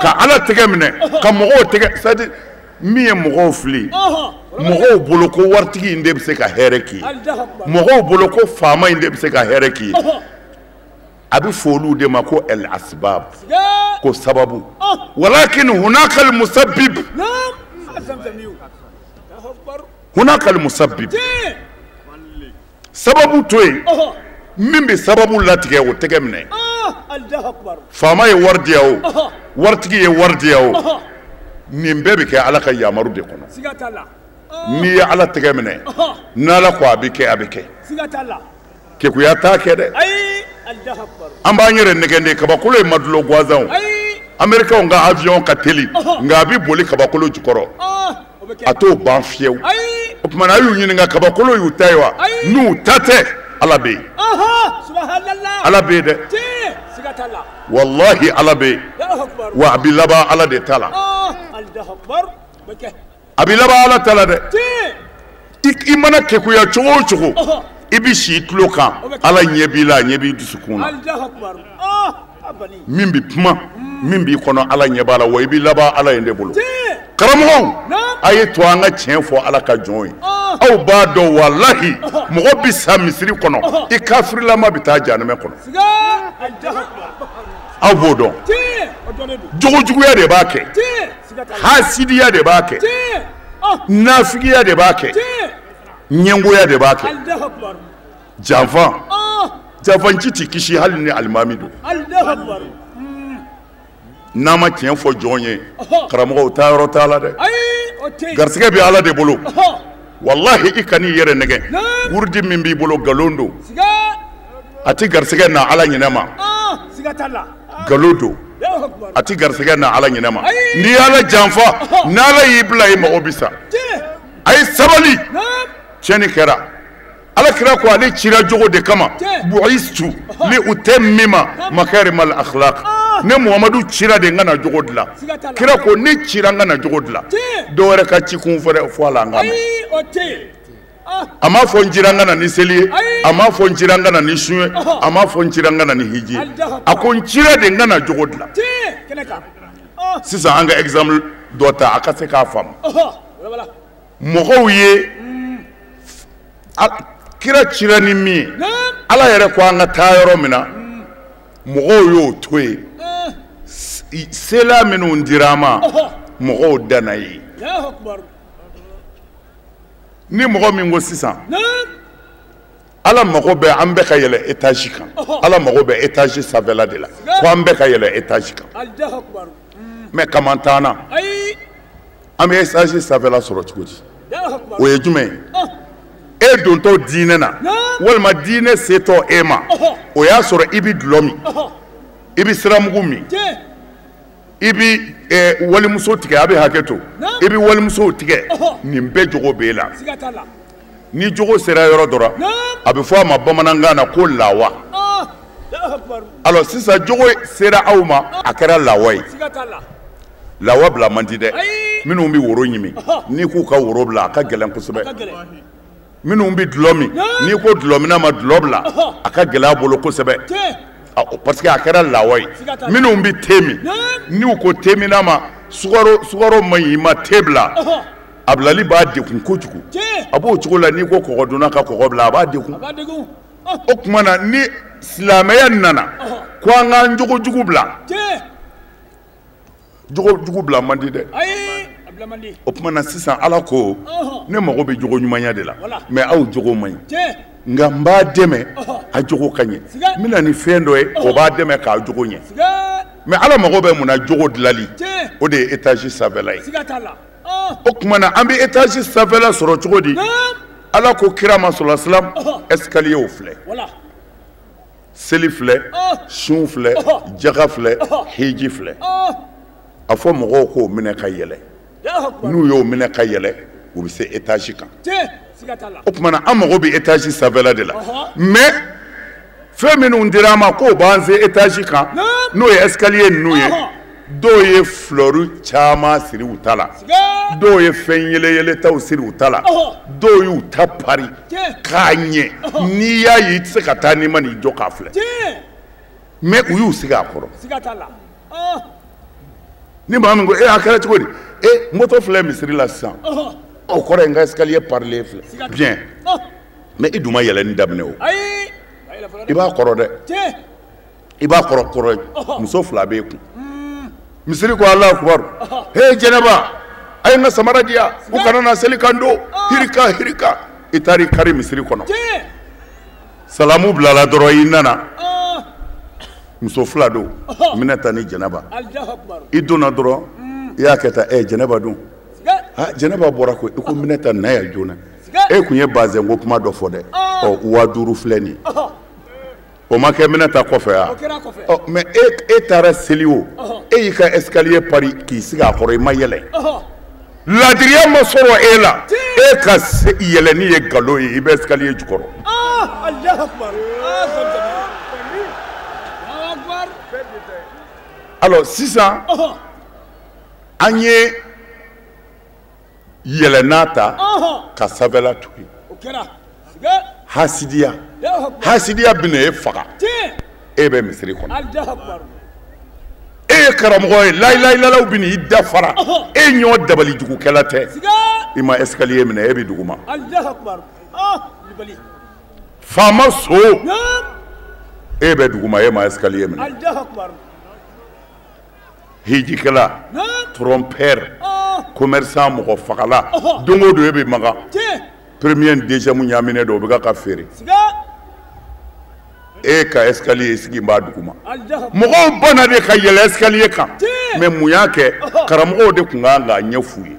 ka Ala tɛgɛ minɛ ka mɔgɔw tɛgɛ, c'est à dire min ye mɔgɔw fili, mɔgɔw bolo ko waritigi in de bɛ se ka hɛrɛ k'i ye, mɔgɔw bolo ko faama in de bɛ se ka hɛrɛ k'i ye. A bɛ fɔ olu de ma ko el asbab, ko sababu. Walakin hunaka al musabbib, hunaka al musabbib. Sababu to yen, min bɛ sababu latigɛ o tɛgɛ minɛ. Faama ye wari di yan o, waritigi ye wari di yan o, nin bɛɛ bɛ kɛ Ala ka yamaru de kɔnɔ. N'i ye Ala tɛgɛ minɛ, n'Ala ko a bɛ kɛ, a bɛ kɛ. Kekuya t'a kɛ dɛ. An b'an yɛrɛ nɛgɛn de, kabakolo ye madulɔ gansan o. Américains ka avion ka teli, nka a bɛ boli kabakolo jukɔrɔ, a t'o ban fiyewu. O tuma na a y'u ɲininka, kabakolo y'u ta ye wa? N'u ta tɛ, Ala bɛ yen. Ala bɛ yen dɛ. Walahi Ala bɛ yen. Wa a bɛ laban Ala de ta la. A bɛ laban Ala ta la dɛ. I mana kekuya cogo o cogo, i bɛ si i tulo kan, Ala ɲɛ b'i la, a ɲɛ b'i dusukun na. Min bɛ kuma, min b'i kɔnɔ, Ala ɲɛ b'a la, wa i bɛ laban Ala in de bolo. Karamɔgɔw, a ye to an ka tiɲɛ fɔ Ala ka jɔn ye. Aw b'a dɔn walahi mɔgɔ bɛ sa misiri kɔnɔ, i kafirilama bɛ taa jahanamɛ kɔnɔ. Aw b'o dɔn. Jogojuguya de b'a kɛ, hasidiya de b'a kɛ, nafigiya de b'a kɛ, ɲɛngoya de b'a kɛ, janfa. Janfanci t'i kisi hali ni alimami don. N'a ma tiɲɛ fɔ jɔn ye, karamɔgɔw taa yɔrɔ t'a la dɛ. Garisɛgɛ bɛ Ala de bolo. Walahi i kan'i yɛrɛ nɛgɛ. Wurudi min b'i bolo nkalon don. A tɛ garisɛgɛ na Ala ɲinɛ ma. Nkalon don. A tɛ garisɛgɛ na Ala ɲinɛ ma. N'i ye Ala janfa, n'Ala y'i bila i mago bɛ sa. A ye sabali. Tiɲɛni kɛra. Ala kira ko ale cira jogo de kama. Bu'istu li utammima makarimal akhlaq. Ne Muhamadu cira de n ka na jogo dilan. Kira ko ne cira n ka na jogo dilan. Dɔw wɛrɛ ka ci kun fɛrɛ fɔ a la an ka mɛn. A m'a fɔ n cira n ka na ni seli ye, a m'a fɔ n cira n ka na ni sun ye, a m'a fɔ n cira n ka na ni hiji ye. A ko n cira de n ka na jogo dilan. Sisan an ka exemple dɔ ta a ka se k'a faamu. Mɔgɔw ye Kira cira ni min ye, Ala yɛrɛ ko an ka taa yɔrɔ min na, mɔgɔw y'o to yen. Sela minnu dira an ma, mɔgɔw danna yen. Ni mɔgɔ min ko sisan, Ala mago bɛ an bɛɛ ka yɛlɛ étage kan. Ala mago bɛ étage sanfɛla de la. Ko an bɛɛ ka yɛlɛ étage kan. Mais kaman t'an na. An bɛ étage sanfɛla sɔrɔ cogo di? O ye jumɛn ye? E dontɔ diinɛ na, walima diinɛ setɔ e ma, o y'a sɔrɔ i bɛ dulɔ min, i bɛ siramugu min, i bɛ walimuso tigɛ, a bɛ hakɛ to, i bɛ walimusow tigɛ, nin bɛɛ jogo b'e la. Ni jogo sera yɔrɔ dɔ la, a bɛ fɔ a ma bamanankan na ko lawa. Alors sisan jogo sera aw ma, a kɛra lawa ye. Lawa bila man di dɛ. Minnu bɛ woro ɲimi, n'i k'u ka woro bila, a ka gɛlɛn kosɛbɛ. Minnu bɛ dulɔ min, n'i ko dulɔminna ma dulɔ bila, a ka gɛlɛn a bolo kosɛbɛ. Parce que a kɛra lawa ye. Minnu bɛ te min, n'u ko teminna ma sukaro man ɲi i ma te bila, a bilali b'a degun kojugu. A b'o cogo la, n'i ko kɔgɔdunna ka kɔgɔ bila, a b'a degun. O tuma na ni silamɛya nana ko an k'an jogo jugu bila, jogo jugu bila man di dɛ. O tuma na sisan Ala ko ne mago bɛ jogo ɲumanya de la, mais aw jogo man ɲi, nka n b'a dɛmɛ a jogo ka ɲɛ. N bɛna ni fɛn dɔ ye, o b'a dɛmɛ k'a jogo ɲɛ. Mais Ala mago bɛ mun na? Jogo dilali. O de ye étage sanfɛla ye. O tuma na an bɛ étage sanfɛla sɔrɔ cogo di? Ala ko kira ma sɔrɔ silam, escalier filɛ, seli filɛ, sun filɛ, jaga filɛ, hiji filɛ. A fɔ mɔgɔw k'o minɛ ka yɛlɛ. N'u y'o minɛ ka yɛlɛ, u bɛ se étage kan. O tuma na an mago bɛ étage sanfɛla de la. Mais fɛn minnu dira an ma k'o b'an se étage kan, n'o ye escalier ninnu ye, dɔw ye fleur caman siri u ta la, dɔw ye fɛn yɛlɛyɛlɛtaw siri u ta la, dɔw y'u ta pari k'a ɲɛ. N'i y'a ye i tɛ se ka taa n'i ma n'i jɔ k'a filɛ. Mais u y'u sigi a kɔrɔ. Ni maa min ko e a kɛra cogo di? E moto filɛ misiri la sisan, o kɔrɔ ye n ka escalier parilen filɛ. Bien, mais i dun ma yɛlɛnni daminɛ o. I b'a kɔrɔ dɛ. I b'a kɔrɔ kɔrɔ, muso fila b'e kun. Misiri ko Alahu akibaru. He Jɛnɛba, a ye n ka samara di yan, u kana na seli kan don. Hirika hirika, i taar'i kari misiri kɔnɔ. Salamu bilala dɔrɔn, i nana. Muso fila don, Minɛta ni Jɛnɛba. I donna dɔrɔn, i y'a kɛ tan, ɛ Jɛnɛba dun. Ha, Jɛnɛba bɔra ko i ko Minɛta na yan joona. E kun ye bazɛn ko kuma dɔ fɔ dɛ. Ɔ 5000 filɛ nin ye. O ma kɛ Minɛta kɔfɛ wa? Ɔ mais e taara seli o, e y'i ka escalier pari k'i sigi a kɔrɔ, i ma yɛlɛ. Ladiriya ma sɔrɔ e la, e ka yɛlɛnni ye nkalon ye, i bɛ escalier jukɔrɔ. Alors sisan an ye yɛlɛnna ta ka sanfɛla to yen. Hasidiya, hasidiya bɛna e faga. E bɛ misiri kɔnɔ. E ye karamɔgɔ ye, layilayilalaw bɛ n'i dafara. E ɲɔ dabalijugukɛla tɛ. I ma escalier minɛ, e bɛ duguma. Faama so, e bɛ duguma, e ma escalier minɛ. Hijikɛla, trompeur, commerçant, mɔgɔ fagala, don o don e bɛ magan. Premier deuxième ɲaaminen don, o bɛ ka feere. E ka escalier sigi b'a duguma. Mɔgɔw banna de ka yɛlɛ escalier kan. Mais mun y'a kɛ? Karamɔgɔw de tun kan k'a ɲɛ f'u ye.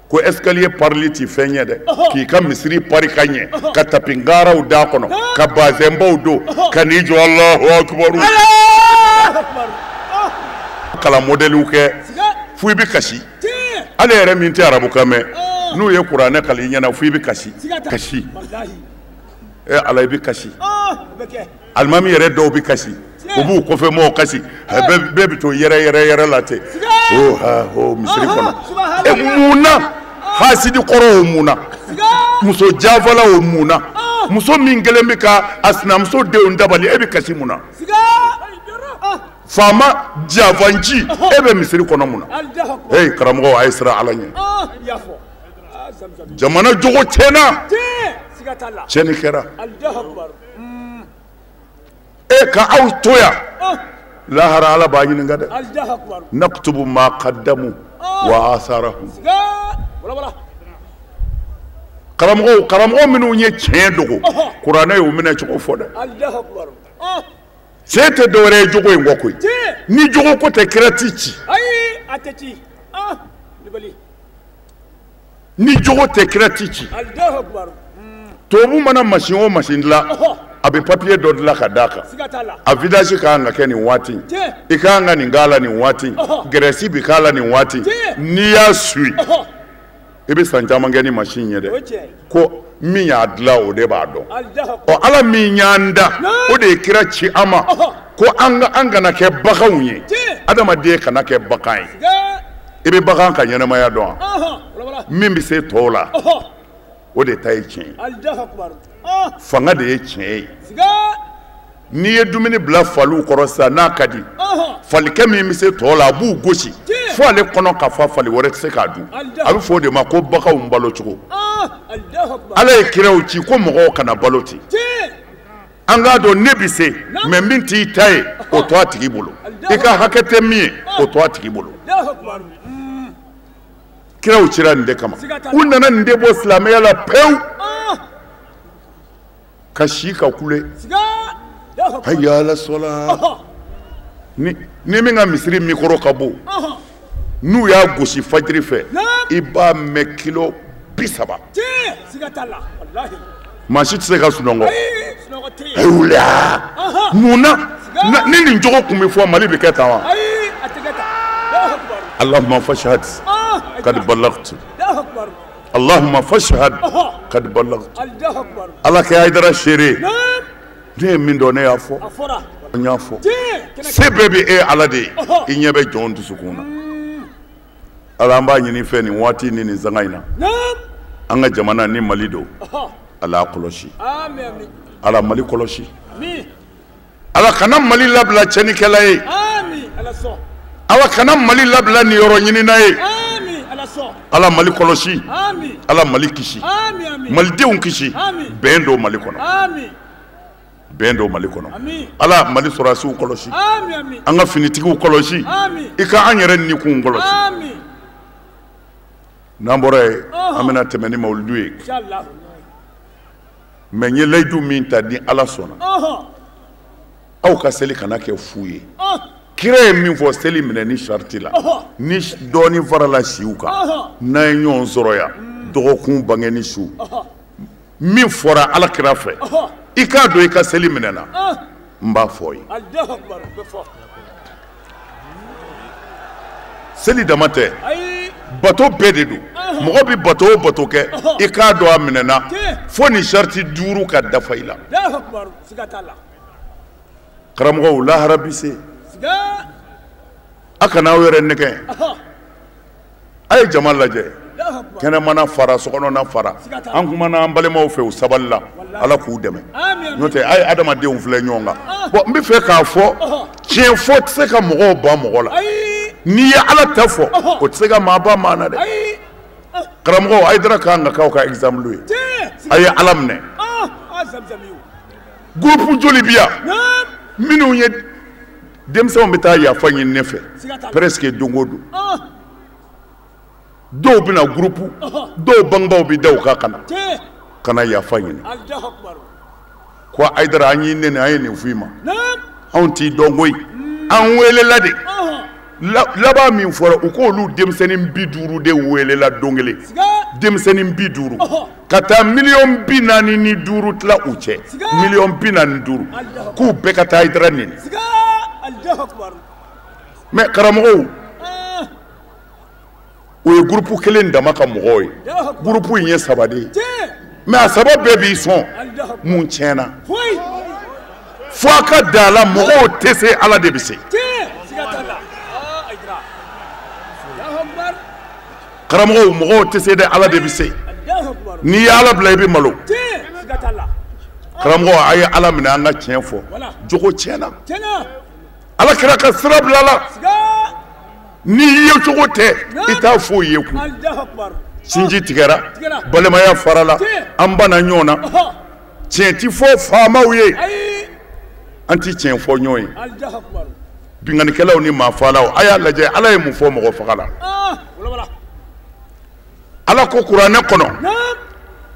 Ko escalier parili ti fɛn ye dɛ. K'i ka misiri pari ka ɲɛ, ka tapi ngaraw d'a kɔnɔ, ka bazɛnbaw don, ka n'i jɔ Alahu akibaru. Kalan modèlew kɛ fo i bɛ kasi. Ale yɛrɛ min tɛ arabukan mɛn, n'u ye kuranɛ kalan i ɲɛna fo i bɛ kasi. Kasi. E Ala, i bɛ kasi. Alimami yɛrɛ dɔw bɛ kasi, u b'u kɔfɛ mɔgɔw kasi, bɛɛ bɛ to yɛrɛ yɛrɛ yɛrɛ la ten. O ha o misiri kɔnɔ. E mun na? Hasidi kɔrɔ o mun na? Muso jafala o mun na? Muso min kɛlen bɛ ka a sinamuso denw dabali, e bɛ kasi mun na? Faama jafanci, e bɛ misiri kɔnɔ mun na? Hey karamɔgɔ, a ye siran Ala ɲɛ. Jamana jogo tiɲɛna. Tiɲɛni kɛra. E ka aw to yan. Lahara Ala b'a ɲininka dɛ. Naktubu ma qaddamu wa atharahum. Karamɔgɔw karamɔgɔ minnu ye tiɲɛ dogo, kuranɛ y'u minɛ cogo fɔ dɛ. Tiɲɛ tɛ dɔwɛrɛ ye jogo in kɔ koyi. Ni jogo ko tɛ kira ti ci. Ni jogo tɛ kira ti ci. Tubabu mana masin o masin dilan, a bɛ papiye dɔ dilan ka d'a kan. A vidange ka kan ka kɛ nin waati, i ka kan ka nin k'a la nin waati, gɛrɛsi bɛ k'a la nin waati. N'i y'a suit, i bɛ san caman kɛ ni masin ye dɛ. Ko min y'a dilan o de b'a dɔn. Ɔ Ala min y'an da, o de ye kira ci an ma ko an kana kɛ baganw ye, adamaden kana kɛ bagan ye. I bɛ bagan ka ɲɛnamaya dɔn wa? Min bɛ se tɔw la, o de ta ye tiɲɛ ye. Fanga de ye tiɲɛ ye. N'i ye dumuni bila faliw kɔrɔ sisan n'a ka di, falikɛ min bɛ se tɔw la a b'u gosi fo ale kɔnɔ ka fa, fali wɛrɛ tɛ se k'a dun. A bɛ fɔ o de ma ko baganw balo cogo. Ala ye kiraw ci ko mɔgɔw kana balo ten. An k'a dɔn ne bɛ se, mais min t'i ta ye o to a tigi bolo. I ka hakɛ tɛ min ye o to a tigi bolo. Kiraw cira nin de kama. U nana nin de bɔ silamɛya la pewu. Ka si ka kule. Hayya ala sɔla. Ni min ka misiri mikoro ka bon, n'u y'a gosi fajiri fɛ, i b'a mɛn kilo 30. Maa si tɛ se ka sunɔgɔ. Ayiwa, mun na ni nin jogo tun bɛ fɔ Mali bɛ kɛ tan wa? Allahumma fashhad kad ballagtu. Allahumma fashhad kad ballagtu. Ala kɛ Hayidara seere. Ne ye min dɔn ne y'a fɔ. N y'a fɔ. Se bɛɛ bɛ e Ala de ye. I ɲɛ bɛ jɔn dusukun na. Ala an b'a ɲini fɛ nin waati ni nin sanga in na. An ka jamana ni Mali don. Ala kɔlɔsi. Ala Mali kɔlɔsi. Ala kana Mali labila tiɲɛnikɛla ye. Ala kana Mali labila niyɔrɔ ɲinina ye. Ala Mali kɔlɔsi. Ala Mali kisi. Malidenw kisi. Bɛn don Mali kɔnɔ. Bɛn don Mali kɔnɔ. Ala Mali sɔrɔdasiw kɔlɔsi. An ka finitigiw kɔlɔsi. I ka an yɛrɛ nikunw kɔlɔsi. N'an bɔra yen, an bɛna tɛmɛ ni mawuludu ye. Mais n ye layidu min ta ni Ala sɔnna, aw ka seli kana kɛ fu ye. Kira ye min fɔ seli minɛ ni sariti la, ni dɔɔnin farala siw kan, n'an ye ɲɔgɔn sɔrɔ yan dɔgɔkun bange ni su, min fɔra Ala kira fɛ, i k'a dɔn i ka seli minɛ na, n b'a fɔ ye. Seli dama tɛ, bato bɛɛ de don. Mɔgɔ bɛ bato o bato kɛ, i k'a dɔn a minɛna fo ni sariti 5 ka dafa i la. Karamɔgɔw, lahara bi se. A kana aw yɛrɛ nɛgɛn. A ye jama lajɛ. Kɛnɛmana fara, sokɔnɔna fara. An kumana an balimaw fɛ, u sabali la. Ala k'u dɛmɛ. N'o tɛ a ye adamadenw filɛ ɲɔgɔn kan. Bon, n bɛ fɛ k'a fɔ, tiɲɛ fɔ tɛ se ka mɔgɔw ban mɔgɔ la. N'i ye Ala ta fɔ, o tɛ se ka maa ban maa na dɛ. Karamɔgɔw, Hayidara kan ka k'aw ka exemple ye. A ye Ala minɛ. Groupe joli bi yan minnu ye denmisɛnw bɛ taa yafa ɲini ne fɛ presque don o don. Dɔw bɛna groupe, dɔw bangebaaw bɛ da u kan ka na yafa ɲini. Ko Hayidara an y'i nɛni, an ye nin f'i ma. Anw t'i dɔn koyi. An welela de. Laban min fɔra, u k'olu denmisɛnnin 50 de welela don kelen. Denmisɛnnin 50 ka taa miliyɔn 45 tila u cɛ. Miliyɔn 45 k'u bɛɛ ka taa Hayidara nɛni. Mais karamɔgɔw, o ye groupe kelen dama ka mɔgɔw ye. Groupe in ye 3 de ye. Mais a 3 bɛɛ b'i sɔn. Mun tiɲɛna? Fo a ka da la, mɔgɔw tɛ se, Ala de bɛ se. Karamɔgɔw, mɔgɔw tɛ se dɛ, Ala de bɛ se. N'i ye Ala bila, i bɛ malo. Karamɔgɔ, a ye Ala minɛ, an ka tiɲɛ fɔ. Jogo tiɲɛna. Ala kira ka sira bila la. N'i ye cogo tɛ, i t'a foyi ye kun. Sinji tigɛra, balimaya farala, an banna ɲɔgɔn na. Tiɲɛ ti fɔ faamaw ye, an ti tiɲɛ fɔ ɲɔgɔn ye. Binkannikɛlaw ni maafalaw, a y'a lajɛ Ala ye mun fɔ mɔgɔ faga la. Ala ko kuranɛ kɔnɔ,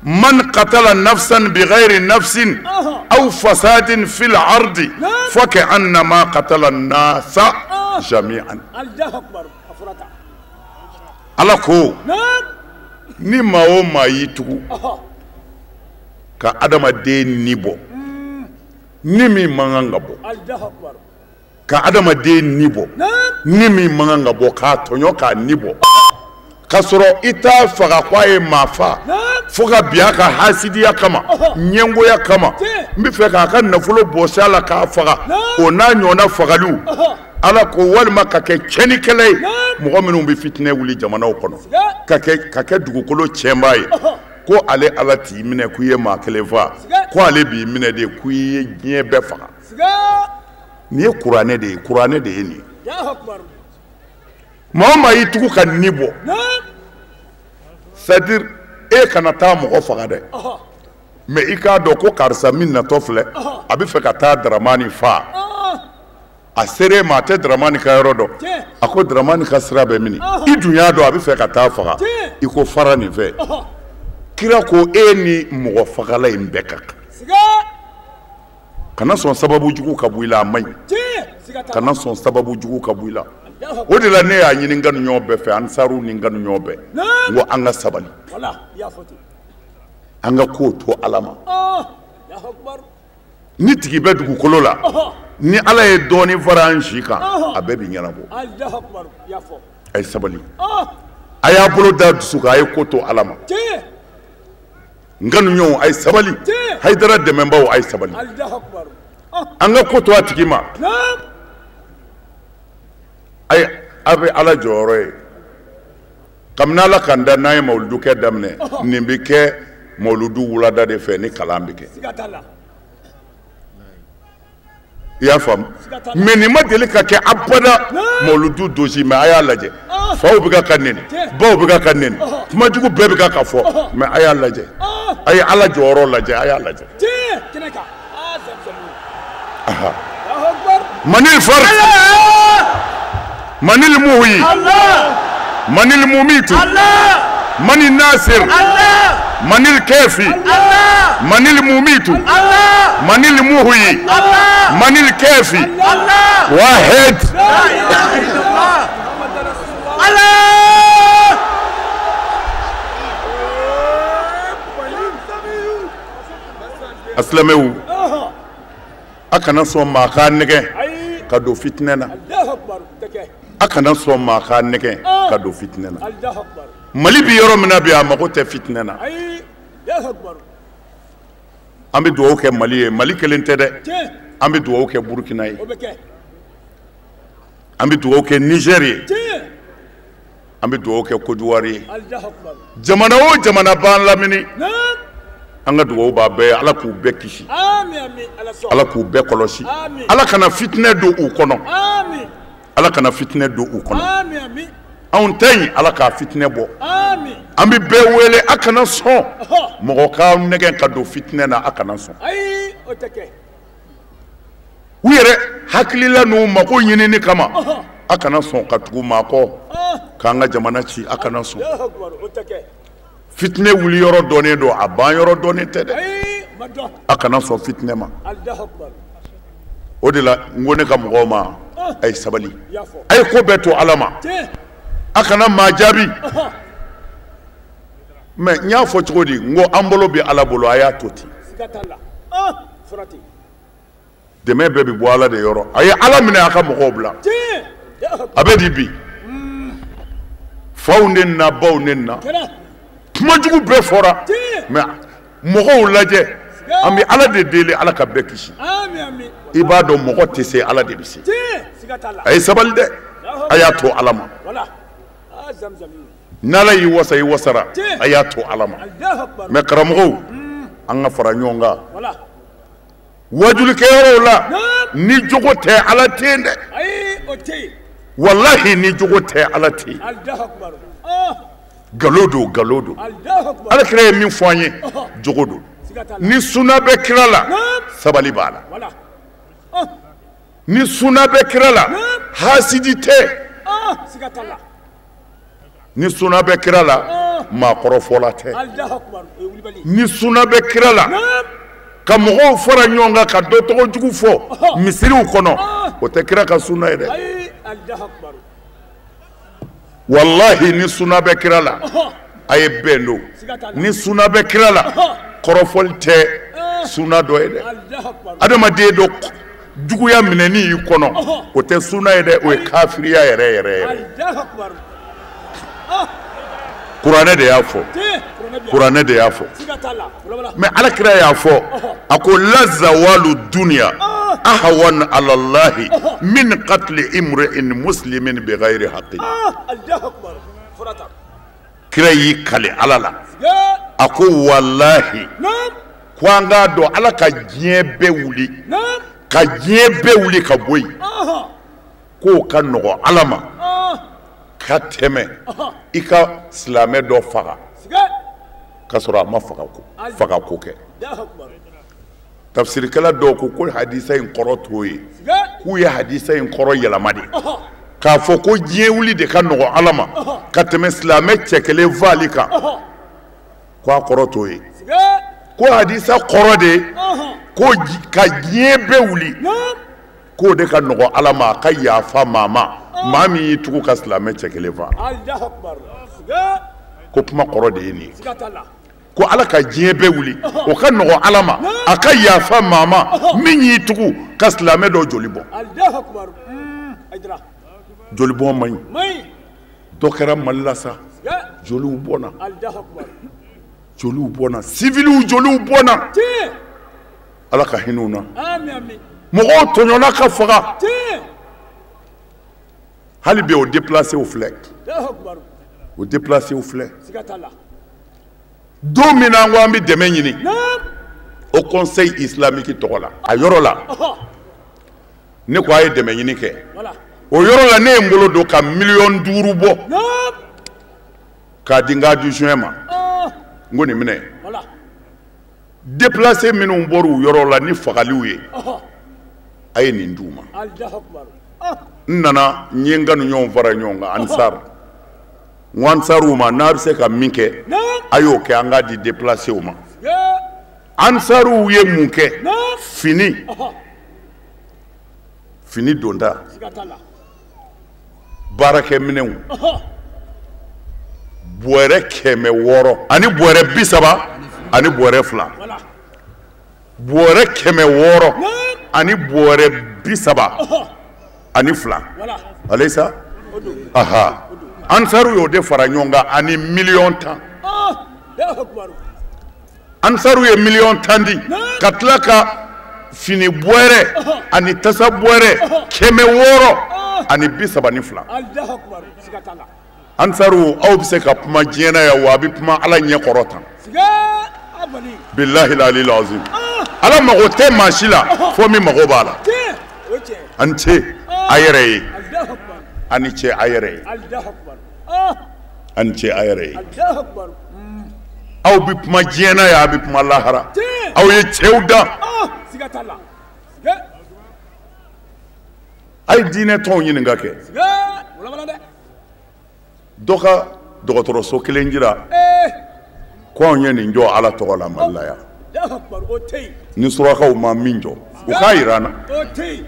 man qatala nafsan bighayri nafsin aw fasadin fil ardi fa ka'annama qatala an-nasa jami'an. Ala ko ni maa o maa y'i tugu ka adamaden ni bɔ, ni min man kan ka bɔ, ka adamaden ni bɔ, ni min man kan ka bɔ, k'a tɔɲɔ k'a ni bɔ, k'a sɔrɔ i t'a faga ko a ye maa fa, fo ka bin a ka hasidiya kama, ɲɛngoya kama, n bɛ fɛ k'a ka nafolo bɔsi a la k'a faga, o n'a ɲɔgɔnna fagaliw. Ala ko walima ka kɛ tiɲɛnikɛla ye, mɔgɔ minnu bɛ fitinɛ wuli jamanaw kɔnɔ, ka kɛ dugukolo tiɲɛbaa ye, ko ale Ala t'i minɛ k'i ye maa kelen fa, ko ale b'i minɛ de k'i ye diɲɛ bɛɛ faga. Nin ye kuranɛ de ye, kuranɛ de ye nin ye. Maa o maa y'i tugu ka ni bɔ, c'est à dire e kana taa mɔgɔ faga dɛ, mais i k'a dɔn ko karisa min natɔ filɛ, a bɛ fɛ ka taa Daramani fa. A sere ma, a tɛ Daramani ka yɔrɔ dɔn, a ko Daramani ka sira bɛ mini, i dun y'a dɔn a bɛ fɛ ka taa faga, i ko fara nin fɛ. Kira ko e ni mɔgɔ fagala in bɛɛ ka kan. Kana sɔn sababu jugu ka bɔ i la, a man ɲi. Kana sɔn sababu jugu ka bɔ i la. O de la ne y'a ɲini n kanuɲɔgɔn bɛɛ fɛ, ansaruw ni n kanuɲɔgɔn bɛɛ, n ko an ka sabali, an ka kow to Ala ma. Ni tigi bɛ dugukolo la, ni Ala ye dɔɔnin fara an si kan, a bɛɛ bɛ ɲɛnabɔ. A ye sabali, a y'a bolo da dusu kan, a ye ko to Ala ma. N kanuɲɔgɔnw, a ye sabali. Hayidara dɛmɛbaaw, a ye sabali. An ka ko to a tigi ma. Ayi, a bɛ Ala jɔyɔrɔ ye. Kabini Ala k'an da, n'an ye mawuludu kɛ daminɛ, nin bɛ kɛ mawuludu wulada de fɛ ni kalan bɛ kɛ. I y'a faamu? Mais nin ma deli ka kɛ abada mawuludu dosi. Mais a y'a lajɛ, faw bɛ ka nɛni, baw bɛ ka nɛni, kuma jugu bɛɛ bɛ ka fɔ, mais a y'a lajɛ, a ye Ala jɔyɔrɔ lajɛ, a y'a lajɛ. Manil fard, manil muhyi, manil mumitu, manil nasir, manil kafi, manil mumitu, manil muhyi, manil kafi, wahid. Asilamɛw, a kana sɔn maa k'a nɛgɛ ka don fitinɛ na. A kana sɔn maa k'a nɛgɛ ka don fitinɛ na. Mali bi yɔrɔ min na bi, a mago tɛ fitinɛ na. An bɛ dugawu kɛ Mali ye, Mali kelen tɛ dɛ. An bɛ dugawu kɛ Burukina ye, an bɛ dugawu kɛ Nizɛri ye, an bɛ dugawu kɛ Kodiwari ye. Jamana o jamana b'an lamini, an ka dugawu b'a bɛɛ ye. Ala k'u bɛɛ kisi, Ala k'u bɛɛ kɔlɔsi, Ala kana fitinɛ don u kɔnɔ, Ala kana fitinɛ don u kɔnɔ. Anw ta in, Ala k'a fitinɛ bɔ. An bɛ bɛɛ wele, a kana sɔn mɔgɔ k'aw nɛgɛn ka don fitinɛ na, a kana sɔn. U yɛrɛ hakilila n'u mako ɲinini kama, a kana sɔn ka tugu maa kɔ k'an ka jamana ci, a kana sɔn. Fitinɛ wuli yɔrɔ dɔnnen don, a ban yɔrɔ dɔnnen tɛ dɛ. A kana sɔn fitinɛ ma. O de la n ko ne ka mɔgɔw ma, a ye sabali, a ye ko bɛɛ to Ala ma, a kana maa jaabi. Mais n y'a fɔ cogo di, n ko an bolo bɛ Ala bolo, a y'a to ten. Dɛmɛ bɛɛ bɛ bɔ Ala de yɔrɔ. A ye Ala minɛ, a ka mɔgɔw bila. A bɛ di bi, faw ne na, baw ne na, kuma jugu bɛɛ fɔra, mais mɔgɔw lajɛ, an bɛ Ala de deli, Ala ka bɛɛ kisi. I b'a dɔn mɔgɔ tɛ se, Ala de bɛ se. A ye sabali dɛ, a y'a to Ala ma. N'Ala y'i wasa, i wasara, a y'a to Ala ma. Mais karamɔgɔw, an ka fara ɲɔgɔn kan. Wajulikɛyɔrɔw la, ni jogo tɛ, Ala tɛ yen dɛ. Walahi, ni jogo tɛ, Ala tɛ yen. Nkalon don, nkalon don. Ala kira ye min fɔ an ye, jogo don. Ni suna bɛ kira la, sabali b'a la. Ni suna bɛ kira la, hasidi tɛ. Ni suna bɛ kira la, maakɔrɔfɔla tɛ. Ni suna bɛ kira la, ka mɔgɔw fara ɲɔgɔn kan ka dɔ tɔgɔ jugu fɔ misiriw kɔnɔ, o tɛ kira ka suna ye dɛ. Walahi ni suna bɛ kira la, a ye bɛn don. Ni suna bɛ kira la, kɔrɔfɔli tɛ suna dɔ ye dɛ. Adamaden dɔ juguya minɛni y'i kɔnɔ, o tɛ suna ye dɛ, o ye kafiriya yɛrɛ yɛrɛ yɛrɛ. Kuranɛ de y'a fɔ, kuranɛ de y'a fɔ. Mais ala kira y'a fɔ, a ko la zawalu dunya ahwan ala Allahi min qatli imri'in muslimin bighayri haqqin. Kira y'i kale ala la, a ko walahi ko an k'a dɔn ala ka diɲɛ bɛɛ wuli, ka diɲɛ bɛɛ wuli ka bɔ yen, k'o ka nɔgɔn ala ma ka tɛmɛ i ka silamɛ dɔ faga k'a sɔrɔ a ma faga ko kɛ. Tafsirikɛla dɔw ko ko hadisa in kɔrɔ t'o ye, k'u ye hadisa in kɔrɔ yɛlɛma de, k'a fɔ ko diɲɛ wuli de ka nɔgɔn ala ma ka tɛmɛ silamɛ cɛ kelen faali kan, ko a kɔrɔ t'o ye. Ko hadisa kɔrɔ de ko ka diɲɛ bɛɛ wuli, k'o de ka nɔgɔn ala ma, a ka yafa maa ma, maa min y'i tugu ka silamɛ cɛ kelen fa. Ko kuma kɔrɔ de ye nin ye. Ko ala ka diɲɛ bɛɛ wuli, o ka nɔgɔn ala ma, a ka yafa maa ma min y'i tugu ka silamɛ dɔ joli bɔ. Joli bɔn man ɲi. Dɔ kɛra Mali la sa, joliw bɔnna, joliw bɔnna, siviliw joliw bɔnna. Ala ka hinɛ u na. Mɔgɔw tɔɲɔna ka faga. Hali bi o déplacé u filɛ, o déplacé u filɛ. Don min na an ko an bɛ dɛmɛ ɲini au conseil islamique tɔgɔ la, a yɔrɔ la ne ko a ye dɛmɛ ɲini kɛ, o yɔrɔ la ne ye n bolo don ka 5 miliyɔn bɔ k'a di n ka adjoint ma, n ko nin minɛ. Déplacé minnu bɔra u yɔrɔ la ni fagaliw ye, a ye nin d'u ma. N nana n ye n kanuɲɔgɔnw fara ɲɔgɔn kan, Ansar. N ko Ansariw ma, n'a bɛ se ka min kɛ, a y'o kɛ, an k'a di déplacéw ma. Ansariw ye mun kɛ? Fini, fini donta, baarakɛminɛnw, bɔrɛ 600 ani bɔrɛ 30 ani bɔrɛ 2, bɔrɛ 600 ani bɔrɛ 32. Aleyisa, aha, Ansaru y'o de fara ɲɔgɔn kan ani 10 miliyɔn. Ansaru ye 10 miliyɔn di ka tila ka fini bɔrɛ ani tasa bɔrɛ 632. Ansaru, aw bɛ se ka kuma diɲɛ na yan wa a bɛ kuma ala ɲɛ kɔrɔ tan. Bilahi alil azim. Ala mago tɛ maa si la fo min mago b'a la. A ni ce a yɛrɛ ye, a ni ce a yɛrɛ ye, a ni ce a yɛrɛ ye. Aw bɛ kuma diɲɛ na yan, a bɛ kuma lahara. Aw ye cɛw dan. A ye diinɛ tɔnw ɲininka kɛ. Dɔ ka dɔgɔtɔrɔso kelen jira ko anw ye nin jɔ ala tɔgɔ la Mali la yan. Ni surakaw ma min jɔ, u k'a jira an na.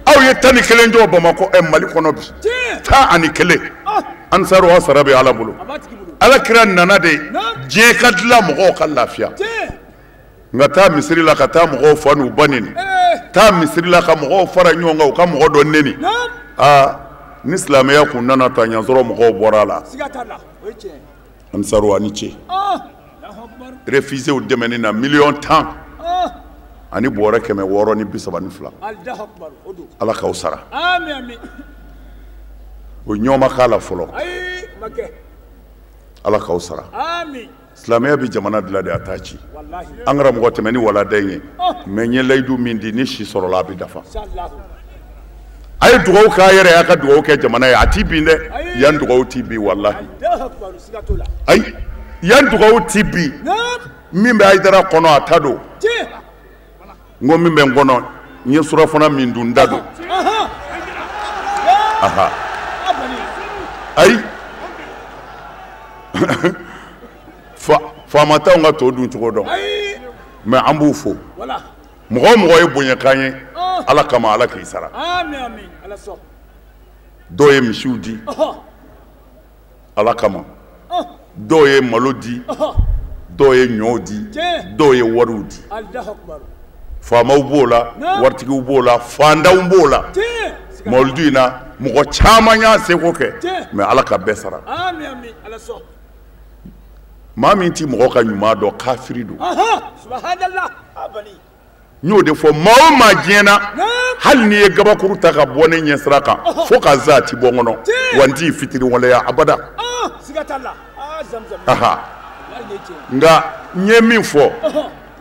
Aw ye 11 jɔ Bamakɔ, Mali kɔnɔ bi, 11. Ansaru, aw sara bɛ ala bolo. Ala kira nana de diɲɛ ka dilan, mɔgɔw ka lafiya. Nka taa misiri la ka taa mɔgɔw fa n'u ba neni, taa misiri la ka mɔgɔw fara ɲɔgɔn kan u ka mɔgɔ dɔ neni. Aa, ni silamɛya kun nana ta ɲansɔrɔ, mɔgɔw bɔra a la. Ansaru, a ni ce. Réfugiés dɛmɛni na 10 miliyɔn ani bɔrɛ 632. Ala k'aw sara. O ɲɔgɔn ma k'a la fɔlɔ. Ala k'aw sara. Silamɛya bɛ jamana dilan de, a t'a ci. An karamɔgɔ tɛmɛ ni walada in ye, mais n ye layidu min di, ni si sɔrɔla a bɛ dafa. A ye dugawu k'a yɛrɛ ye, a ka dugawu kɛ jamana ye, a t'i bin dɛ. Yan dugawu t'i bin, walahi. Ayi. Yan dugawu ti bi min bɛ Hayidara kɔnɔ a ta don. N ko min bɛ n kɔnɔ n ye surafana min dun n da don. Aha. Ayi. Faama t'anw ka to dun cogo dɔn. Mais an b'u fo. Mɔgɔ o mɔgɔ ye bonya k'an ye Ala kama Ala k'i sara. Dɔw ye misiw di Ala kama. Dɔw ye malo di. Dɔw ye ɲɔw di. Dɔw ye wariw di. Faamaw b'o la, waritigiw b'o la, faantanw b'o la. Mawuludu in na mɔgɔ caman y'a seko kɛ mais Ala ka bɛɛ sara. Maa min ti mɔgɔ ka ɲuman dɔn kafiri don. N y'o de fɔ maa o maa diɲɛ na hali n'i ye gabakuru ta ka bɔ ne ɲɛsira kan fo ka za a ti bɔ n kɔnɔ wa n t'i fitiriwaleya abada. Nka n ye min fɔ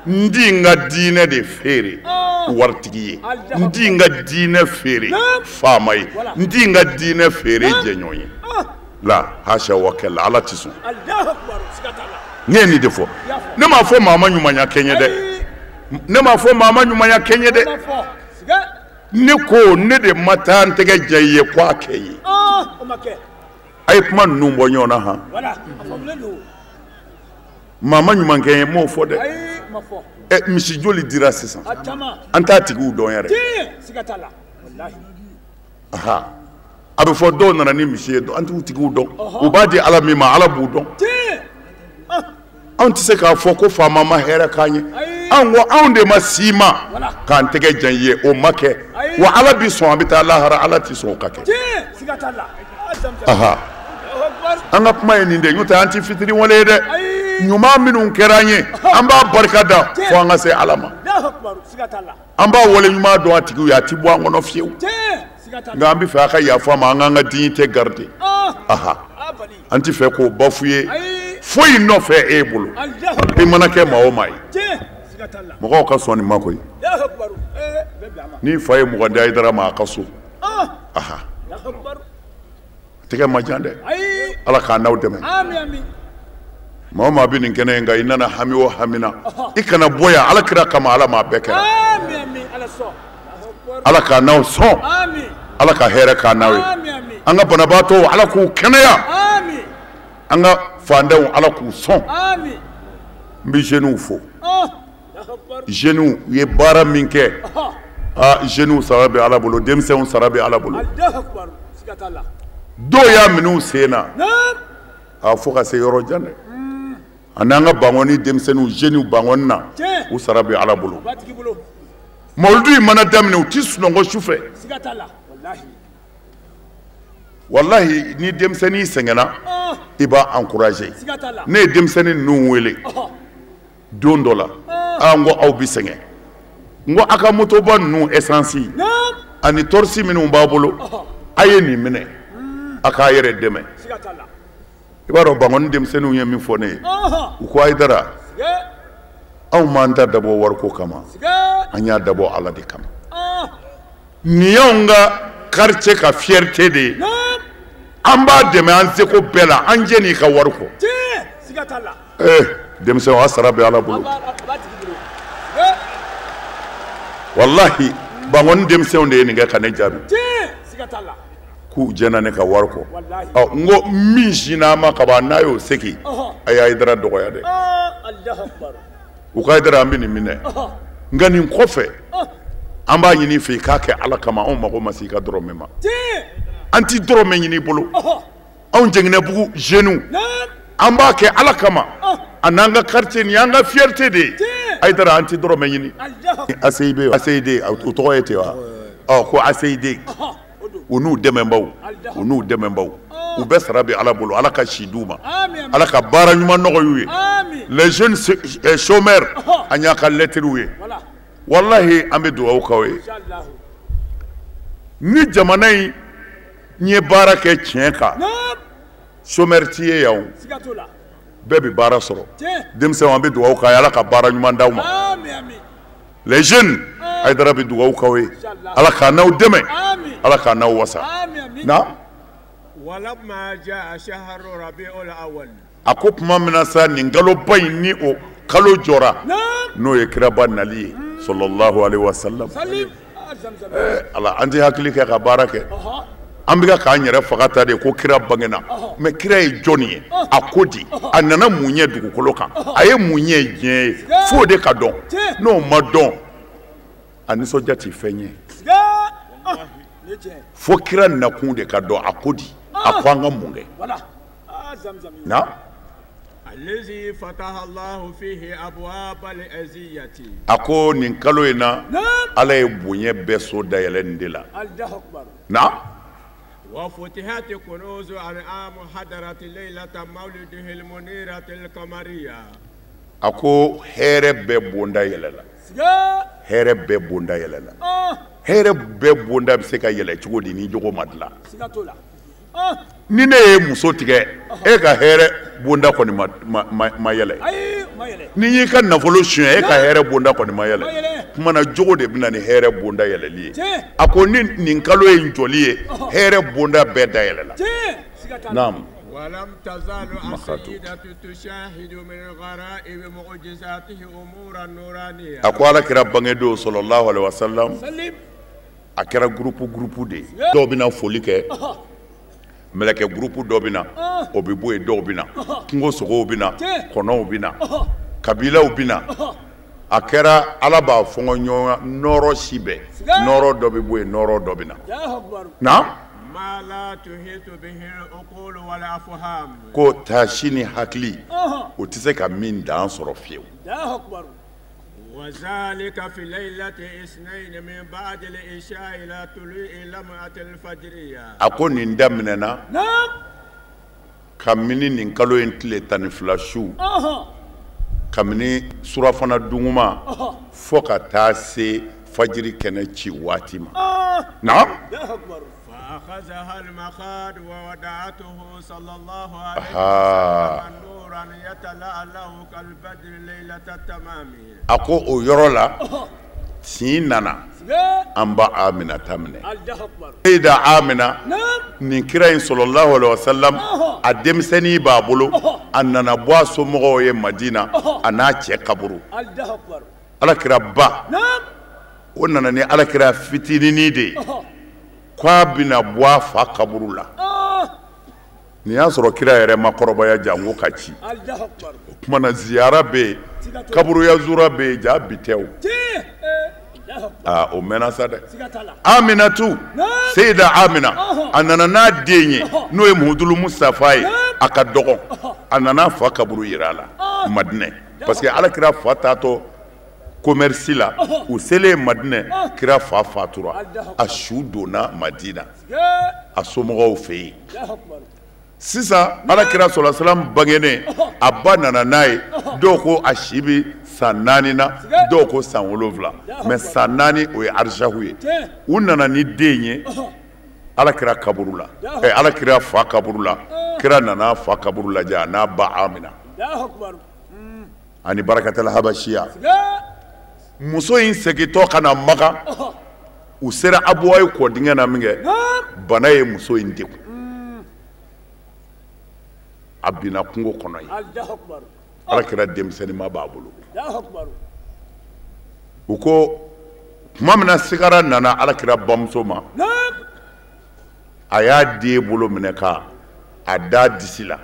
n ti n ka diinɛ de feere waritigi ye, n ti n ka diinɛ feere faama ye, n ti n ka diinɛ feere jɛɲɔgɔn ye. La hasha wa kɛlɛ Ala ti sɔn. Ne ye nin de fɔ. Ne m'a fɔ maa ma ɲumanya kɛ n ye dɛ. Ne m'a fɔ maa ma ɲumanya kɛ n ye dɛ. Ne ko ne de ma taa n tɛgɛ jɛ i ye ko a kɛ n ye. A ye kuma ninnu bɔ ɲɔgɔn na han. Maa ma ɲuman kɛ n ye n m'o fɔ dɛ. Ɛ misi joli dira sisan? An t'a tigiw dɔn yɛrɛ. Aha. A bɛ fɔ dɔw nana ni misi ye an t'u tigiw dɔn. U b'a di Ala min ma Ala b'u dɔn. Anw tɛ se k'a fɔ ko faama ma hɛrɛ k'an ye. Anw ko anw de ma s'i ma k'an tɛgɛ jan i ye o ma kɛ. Wa Ala bi sɔn an bɛ taa lahara Ala ti sɔn o ka kɛ. Aha. An ka kuma ye nin de ye n'o tɛ an ti fitiriwale ye dɛ. Ɲuman minnu kɛra an ye an b'a barika da fo an ka se Ala ma. An b'a wale ɲuman dɔn a tigiw ye a ti bɔ an kɔnɔ fiyewu. Nka an bɛ fɛ a ka yafa an ma an k'an ka dignité garder. Aha. An ti fɛ k'o bafouer foyi nɔfɛ e bolo. I mana kɛ maa o maa ye. Mɔgɔw ka sɔn nin ma koyi. N'i fa ye 20 di Hayidara ma a ka so. Aha. Tɛgɛ ma jan dɛ. Ala k'an n'aw dɛmɛ. Maa o maa bɛ nin kɛnɛ in kan i nana hami o hami na i kana bɔ yan Ala kira kama Ala m'a bɛɛ kɛra. Ala k'an n'aw sɔn. Ala ka hɛrɛ k'an n'aw ye. An ka banabaatɔw Ala k'u kɛnɛya. An ka faantanw Ala k'u sɔn. N bɛ jeunes fo. Jeunes u ye baara min kɛ. Aa jeunes sara bɛ Ala bolo denmisɛnw sara bɛ Ala bolo. Dɔw y'a minɛ u sen na. A fo ka se yɔrɔ jan dɛ. Ani an ka Bankɔni denmisɛnninw jeunes Bankɔni na u sara bɛ Ala bolo. Mawuludu in mana daminɛ u ti sunɔgɔ su fɛ. Walahi ni denmisɛnnin sɛgɛnna i b'a encourager. Ne ye denmisɛnnin ninnu wele don dɔ la aa n ko aw bi sɛgɛn. N ko a ka motoba ninnu essence ani tɔrisi minnu b'a bolo a ye nin minɛ a k'a yɛrɛ dɛmɛ. I b'a dɔn Bankɔni denmisɛnninw ye min fɔ ne ye. U ko Hayidara anw m'an ta dabɔ wariko kama an y'a dabɔ Ala de kama. Nin y'anw ka quartier ka fierté de ye. An b'a dɛmɛ an seko bɛɛ la an jɛ n'i ka wari kɔ. Denmisɛnw a sara bɛ Ala bolo. Walahi Bankɔni denmisɛnw de ye nin kɛ ka ne jaabi. K'u jɛna ne ka wari kɔ. Ɔ n ko min sinna a ma kaban n'a y'o segin a ye Hayidara dɔgɔya dɛ. U ko Hayidara an bɛ nin minɛ. Nka nin kɔfɛ an b'a ɲini i fɛ i k'a kɛ Ala kama anw mago ma se i ka dɔrɔmɛ ma. An ti dɔrɔmɛ ɲini i bolo. Anw Jɛngɛnɛbugu jeunes an b'a kɛ Ala kama. A n'an ka quartier nin y'an ka fierté de ye. Hayidara an ti dɔrɔmɛ ɲini. ACIB ACID o tɔgɔ ye ten wa? Ɔ ko ACID. U n'u dɛmɛbaw u n'u dɛmɛbaw u bɛɛ sara bɛ Ala bolo Ala ka si d'u ma Ala ka baara ɲuman nɔgɔya ye. Les jeunes chômeurs an y'a ka lettres ye. Walahi an bɛ dugawu k'aw ye. Ni jamana in ye baara kɛ tiɲɛ kan chômeur ti ye yan o. Bɛɛ bɛ baara sɔrɔ. Denmisɛnw an bɛ dugawu k'aw ye Ala ka baara ɲuman d'aw ma. Les jeunes Hayidara bɛ dugawu k'aw ye Ala k'a n'aw dɛmɛ Ala k'a n'aw wasa. Naam. A ko tuma min na sa nin kaloba in ni o kalo jɔra n'o ye kiraba nali ye sallallahu alaihi wasallam. Ala an tɛ hakili kɛ ka baara kɛ. An bɛ k'an yɛrɛ faga ta de ko kira bangena. Mais kira ye jɔnni ye? A ko di? A nana mun ɲɛ dugukolo kan? A ye mun ɲɛ diɲɛ ye? F'o de ka dɔn. N'o ma dɔn, a nisɔndiya tɛ fɛn ye. Fo kira nakun de ka dɔn. A ko di? A ko an ka mun kɛ? Na? A ko nin kalo in na Ala ye bonya bɛɛ so dayɛlɛ nin de la. Na? A ko hɛrɛ bɛɛ bonda yɛlɛla. Hɛrɛ bɛɛ bonda yɛlɛla. Hɛrɛ bɛɛ bonda bɛ se ka yɛlɛ cogo di ni jogo ma dilan? Ni ne ye muso tigɛ, e ka hɛrɛ bonda kɔni ma yɛlɛ. Ni y'i ka nafolo suɲɛ, e ka hɛrɛ bonda kɔni ma yɛlɛ. Kuma na jogo de bɛ na ni hɛrɛ bonda yɛlɛli ye. A ko ni nin kalo ye jɔli ye, hɛrɛ bonda bɛɛ da yɛlɛla. Naam. A ko Ala kira bangedon sallallahu alaihi wasallam, a kɛra groupe de ye. Dɔw bɛ na foli kɛ. Mɛlɛkɛ groupe dɔ bɛ na, o bɛ bɔ yen, dɔw bɛ na, kungo sogow bɛ na, kɔnɔw bɛ na, kabilaw bɛ na. A kɛra Ala b'a fɔngɔ ɲɔgɔn nɔɔrɔ si bɛɛ, nɔɔrɔ dɔ bɛ bɔ yen, nɔɔrɔ dɔ bɛ na. Na? Ko taasi ni hakili, o tɛ se ka min dan sɔrɔ fiyewu. A ko nin daminɛna kabini nin kalo in tile 12 su, kabini surafana duguma fo ka taa se fajiri kɛnɛ ci waati ma. Naam. A ko o yɔrɔ la tin nana an ba Amina ta minɛ. Seyida Amina nin kira in sallallahu alaihi wasallam, a denmisɛnnin b'a bolo, a nana bɔ a somɔgɔw ye Madina, a n'a cɛ kaburu. Ala kira ba o nana ni Ala kira fitininin de ye k'a bɛna bɔ a fa kaburu la. Nin y'a sɔrɔ kira yɛrɛ ma kɔrɔbaya janko ka ci. O tuma na ziyara bɛ yen, kaburuya zura bɛ yen, ja bi tɛ o. Aa o mɛnna sa dɛ. Aminatu, Seyida Amina, a nana n'a den ye n'o ye Muhamudul Mustafa ye, a ka dɔgɔ. A nana fa kaburu yira a la Madinɛ, parce que Ala kira fa taatɔ commerce la, u selen Madinɛ, kira fa fatura, a su donna Madina a somɔgɔw fɛ yen. Sisan Ala kira sallallahu alaihi wasallam bangenen, a ba nana n'a ye. Dɔw ko a si bɛ san 4 na, dɔw ko san 7, mais san 4 o ye arisahu ye. U nana ni den ye Ala kira kaburu la, Ala kira fa kaburu la. Kira nana fa kaburu lajɛ a n'a ba Amina ani Barakatala Habasiya. Muso in segintɔ ka na Makan, u sera Abuwayi kɔdingɛ na min kɛ, bana ye muso in degun. A binna kungo kɔnɔ yen. Ala kira denmisɛnninma b'a bolo. U ko tuma min na sigara nana Ala kira bamuso ma, a y'a den bolo minɛ ka a da disi la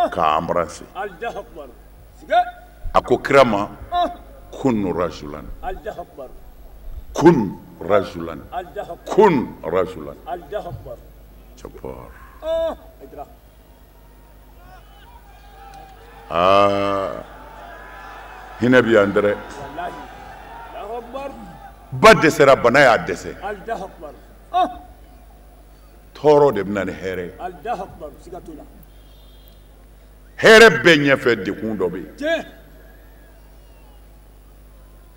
k'a embrasser. A ko kira ma, kun rajulan, kun rajulan, kun rajulan. Aa, hinɛ bi yan dɛrɛ. Ba dɛsɛra, bana y'a dɛsɛ. Tɔɔrɔ de bɛ na ni hɛrɛ ye. Hɛrɛ bɛɛ ɲɛfɛ degun dɔ bɛ yen.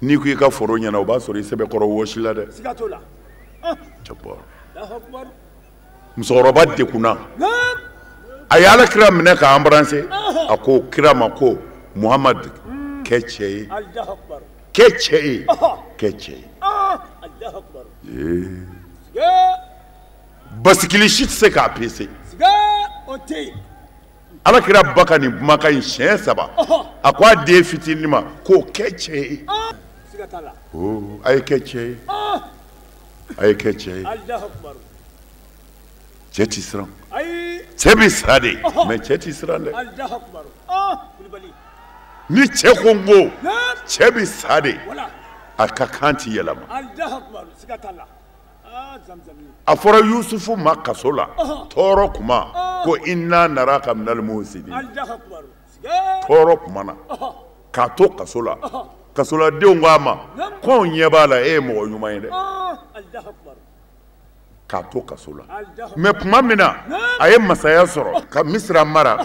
N'i ko i ka foro ɲɛna, o b'a sɔrɔ i sɛbɛkɔrɔ wɔsi la dɛ. Musokɔrɔba degunna. A ye Ala kira minɛ k'a embrasser. A ko kira ma ko Muhamadu, kɛ cɛ ye, kɛ cɛ ye, kɛ cɛ ye. Basikili si tɛ se k'a pese. Ala kira ba ka nin kumakan in siɲɛ 3 a ko a den fitinin ma k'o kɛ cɛ ye. A ye kɛ cɛ ye, a ye kɛ cɛ ye. Cɛ ti siran, cɛ bɛ sa de, mais cɛ ti siran dɛ. Ni cɛ ko n ko cɛ bɛ sa de, a ka kan ti yɛlɛma. A fɔra Yusufu ma kaso la tɔɔrɔ kuma ko inna naraka minal muhsinin, tɔɔrɔ kuma na k'a to kaso la, kasoladenw ko a ma ko anw ɲɛ b'a la e ye mɔgɔ ɲuman ye dɛ, k'a to kaso la. Mais tuma min na a ye masaya sɔrɔ ka Misira mara,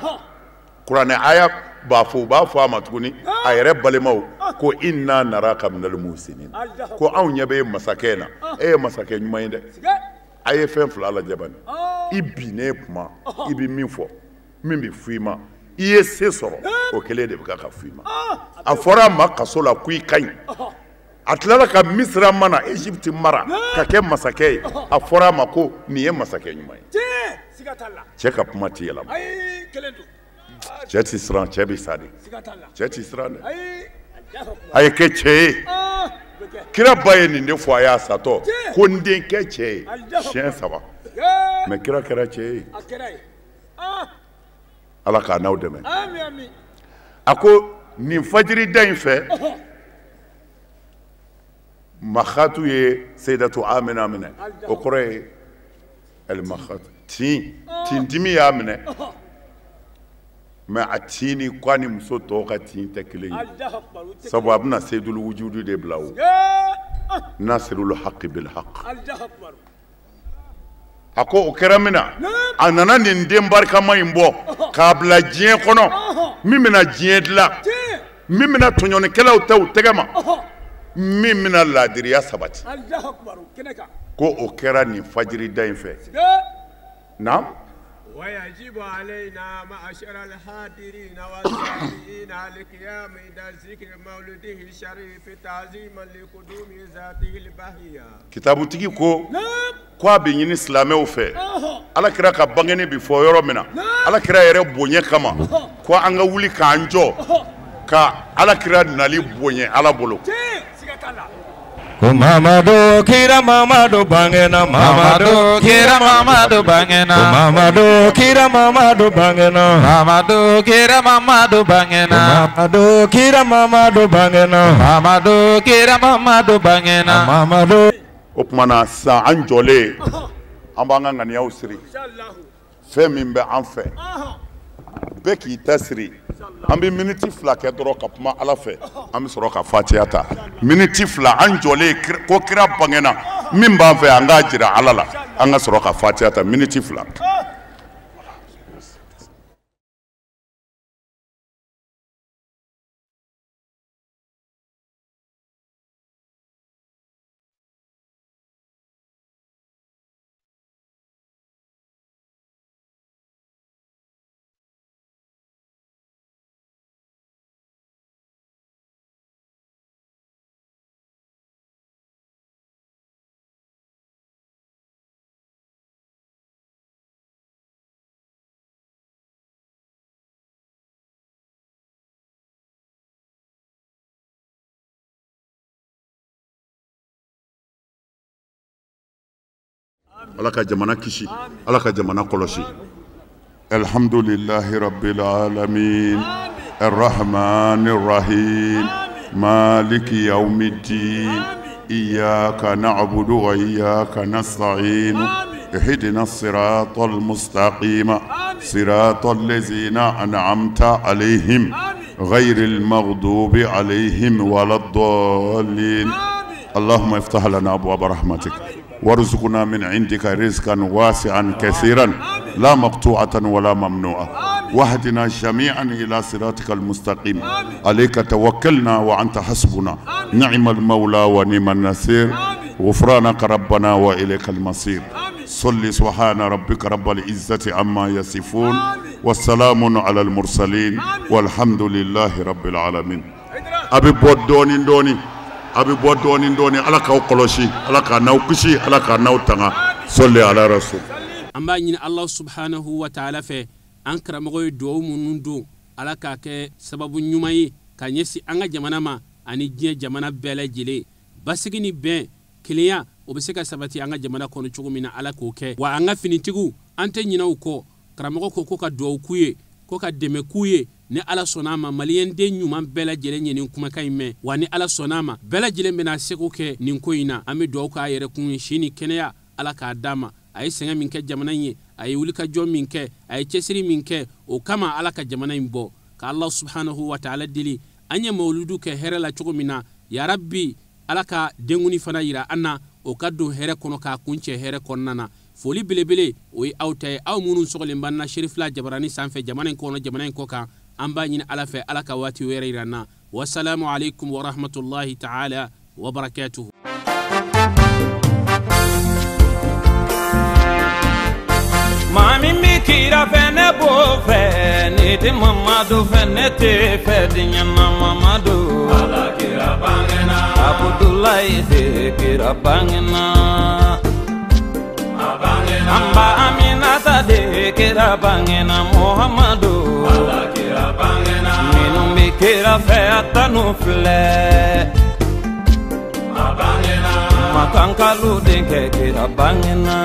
kuranɛ aya b'a fɔ, u b'a fɔ a ma tuguni a yɛrɛ balimaw ko inna naraka minal muhsinin, ko anw ɲɛ bɛ masakɛ in na, e ye masakɛ ɲuman ye dɛ. A ye fɛn 2 lajɛ bani, i binnen kuma i bɛ min fɔ, min bɛ fɔ i ma, i ye se sɔrɔ, o kelen de bɛ ka fɔ i ma. A fɔra a ma kaso la ko i ka ɲi, a tilala ka Misira mana Egypte mara ka kɛ masakɛ ye, a fɔra a ma ko nin ye masakɛ ɲuman ye. Cɛ ka kuma ti yɛlɛma. Cɛ ti siran, cɛ bɛ sa de, cɛ ti siran dɛ. A ye kɛ cɛ ye. Kira ba ye nin de fɔ a y'a satɔ ko n den kɛ cɛ ye siɲɛ 3, mais kira kɛra cɛ ye. Ala k'a n'aw dɛmɛ. A ko nin fajiri da in fɛ, Makhatu ye Seyidatu Amina minɛ, o kɔrɔ ye ɛlimakhatu tin, tindimi y'a minɛ. Mais a tin ni k'a ni muso tɔw ka tin tɛ kelen ye, sabu a bɛna Seyidul Wujudu de bila o Nasirul Haqi bil Haq. A ko o kɛra min na, a nana nin den barikama in bɔ k'a bila diɲɛ kɔnɔ, min bɛna diɲɛ dilan, min bɛna tɔɲɔnikɛlaw ta u tɛgɛ ma, min bɛna laadiriya sabati. Ko o kɛra nin fajiri da in fɛ. Naam. ويجب علينا معشر الحاضرين والسامعين القيام عند ذكر مولده الشريف تعظيما لقدوم ذاته البهية. Kitabutigi ko ko a bɛ ɲini silamɛw fɛ, Ala kira ka bangeni bi fɔ yɔrɔ min na, Ala kira yɛrɛ bonya kama, ko an ka wuli k'an jɔ ka Ala kira nali bonya Ala bolo. Ko Mamadu kira Mamadu bangena, Mamadu kira Mamadu bangena, Mamadu kira Mamadu bangena, Mamadu kira Mamadu bangena, Mamadu kira Mamadu bangena, Mamadu kira Mamadu bangena, Mamadu. O tuma na sisan an jɔlen, an b'an ka ŋaniyaw siri, fɛn min bɛ an fɛ, bɛɛ k'i ta siri. An bɛ miniti 2 kɛ dɔrɔn ka kuma Ala fɛ, an bɛ sɔrɔ ka fatiya ta. Miniti 2 an jɔlen ko kira bangena, min b'an fɛ an k'a jira Ala la, an ka sɔrɔ ka fatiya ta miniti 2. Ala ka jamana kisi, Ala ka jamana kɔlɔsi. Alhamdulillahi rabbil alamin, arrahmanir rahim, maliki yawmiddin, iyyaka na'budu wa iyyaka nasta'in, ihdina as-siratal mustaqim, siratal ladzina an'amta alayhim, ghayril maghdubi alayhim waladdallin. Allahumma iftah lana abwaaba rahmatik وارزقنا من عندك رزقا واسعا كثيرا لا مقطوعة ولا ممنوعة، واهدنا جميعا إلى صراطك المستقيم، عليك توكلنا وأنت حسبنا، نعم المولى ونعم النصير، غفرانك ربنا وإليك المصير. صل سبحان ربك رب العزة عما يصفون، والسلام على المرسلين، والحمد لله رب العالمين. أبي بودوني دوني a bɛ bɔ dɔɔni dɔɔni, Ala k'aw kɔlɔsi, Ala k'a n'aw kisi, Ala k'a n'aw tanga. Sɔli ala rasul. An b'a ɲini Ala subhanahu wa ta'ala fɛ An karamɔgɔ ye duwawu minnu don, Ala k'a kɛ sababu ɲuman ye ka ɲɛsin an ka jamana ma ani diɲɛ jamana bɛɛ lajɛlen. Basigi ni bɛn, kelenya, o bɛ se ka sabati an ka jamana kɔnɔ cogo min na, Ala k'o kɛ. Wa an ka finitigiw, an tɛ ɲinɛ u kɔ. Karamɔgɔ ko ko ka duwawu k'u ye, ko ka dɛmɛ k'u ye. Ni Ala sɔnna a ma, maliyɛnden ɲuman bɛɛ lajɛlen ye nin kumakan in mɛn. Wa ni Ala sɔnna a ma, bɛɛ lajɛlen bɛna seko kɛ nin ko in na. An bɛ duwawu k'a yɛrɛ kun ye, si ni kɛnɛya Ala k'a d'a ma. A ye sɛgɛn min kɛ jamana in ye, a ye wulikajɔ min kɛ, a ye cɛsiri min kɛ, o kama Ala ka jamana in bɔ. Ka Allah subhanahu wa ta'ala deli, an ye mawuludu kɛ hɛrɛ la cogo min na, ya Rabbi, Ala ka denkuni fana yira an na, o ka don hɛrɛ kɔnɔ k'a kuncɛ hɛrɛ kɔnɔna na. Foli belebele o ye aw ta ye, aw minnu sɔgɔlen b'an na Serifila jabarani sanfɛ, jamana in kɔnɔ, jamana in kɔ kan. An b'a ɲini Ala fɛ, Ala ka waati wɛrɛ yira an na. Wasalamu alaikum wa rahmatullahi ta'ala wa barakatuhu. Maa min bɛ kira fɛ ne b'o fɛ, ne tɛ Mamadu fɛ ne tɛ fɛ diɲɛ na Mamadu. Ala kira bangena. Abudulayi de kira bangena. A bangena. An ba Aminata de kira bangena Muhamadu. Ala kira bangena. Minnu bɛ kira fɛ a tanu filɛ. A bangena. Makankalu denkɛ kira bangena.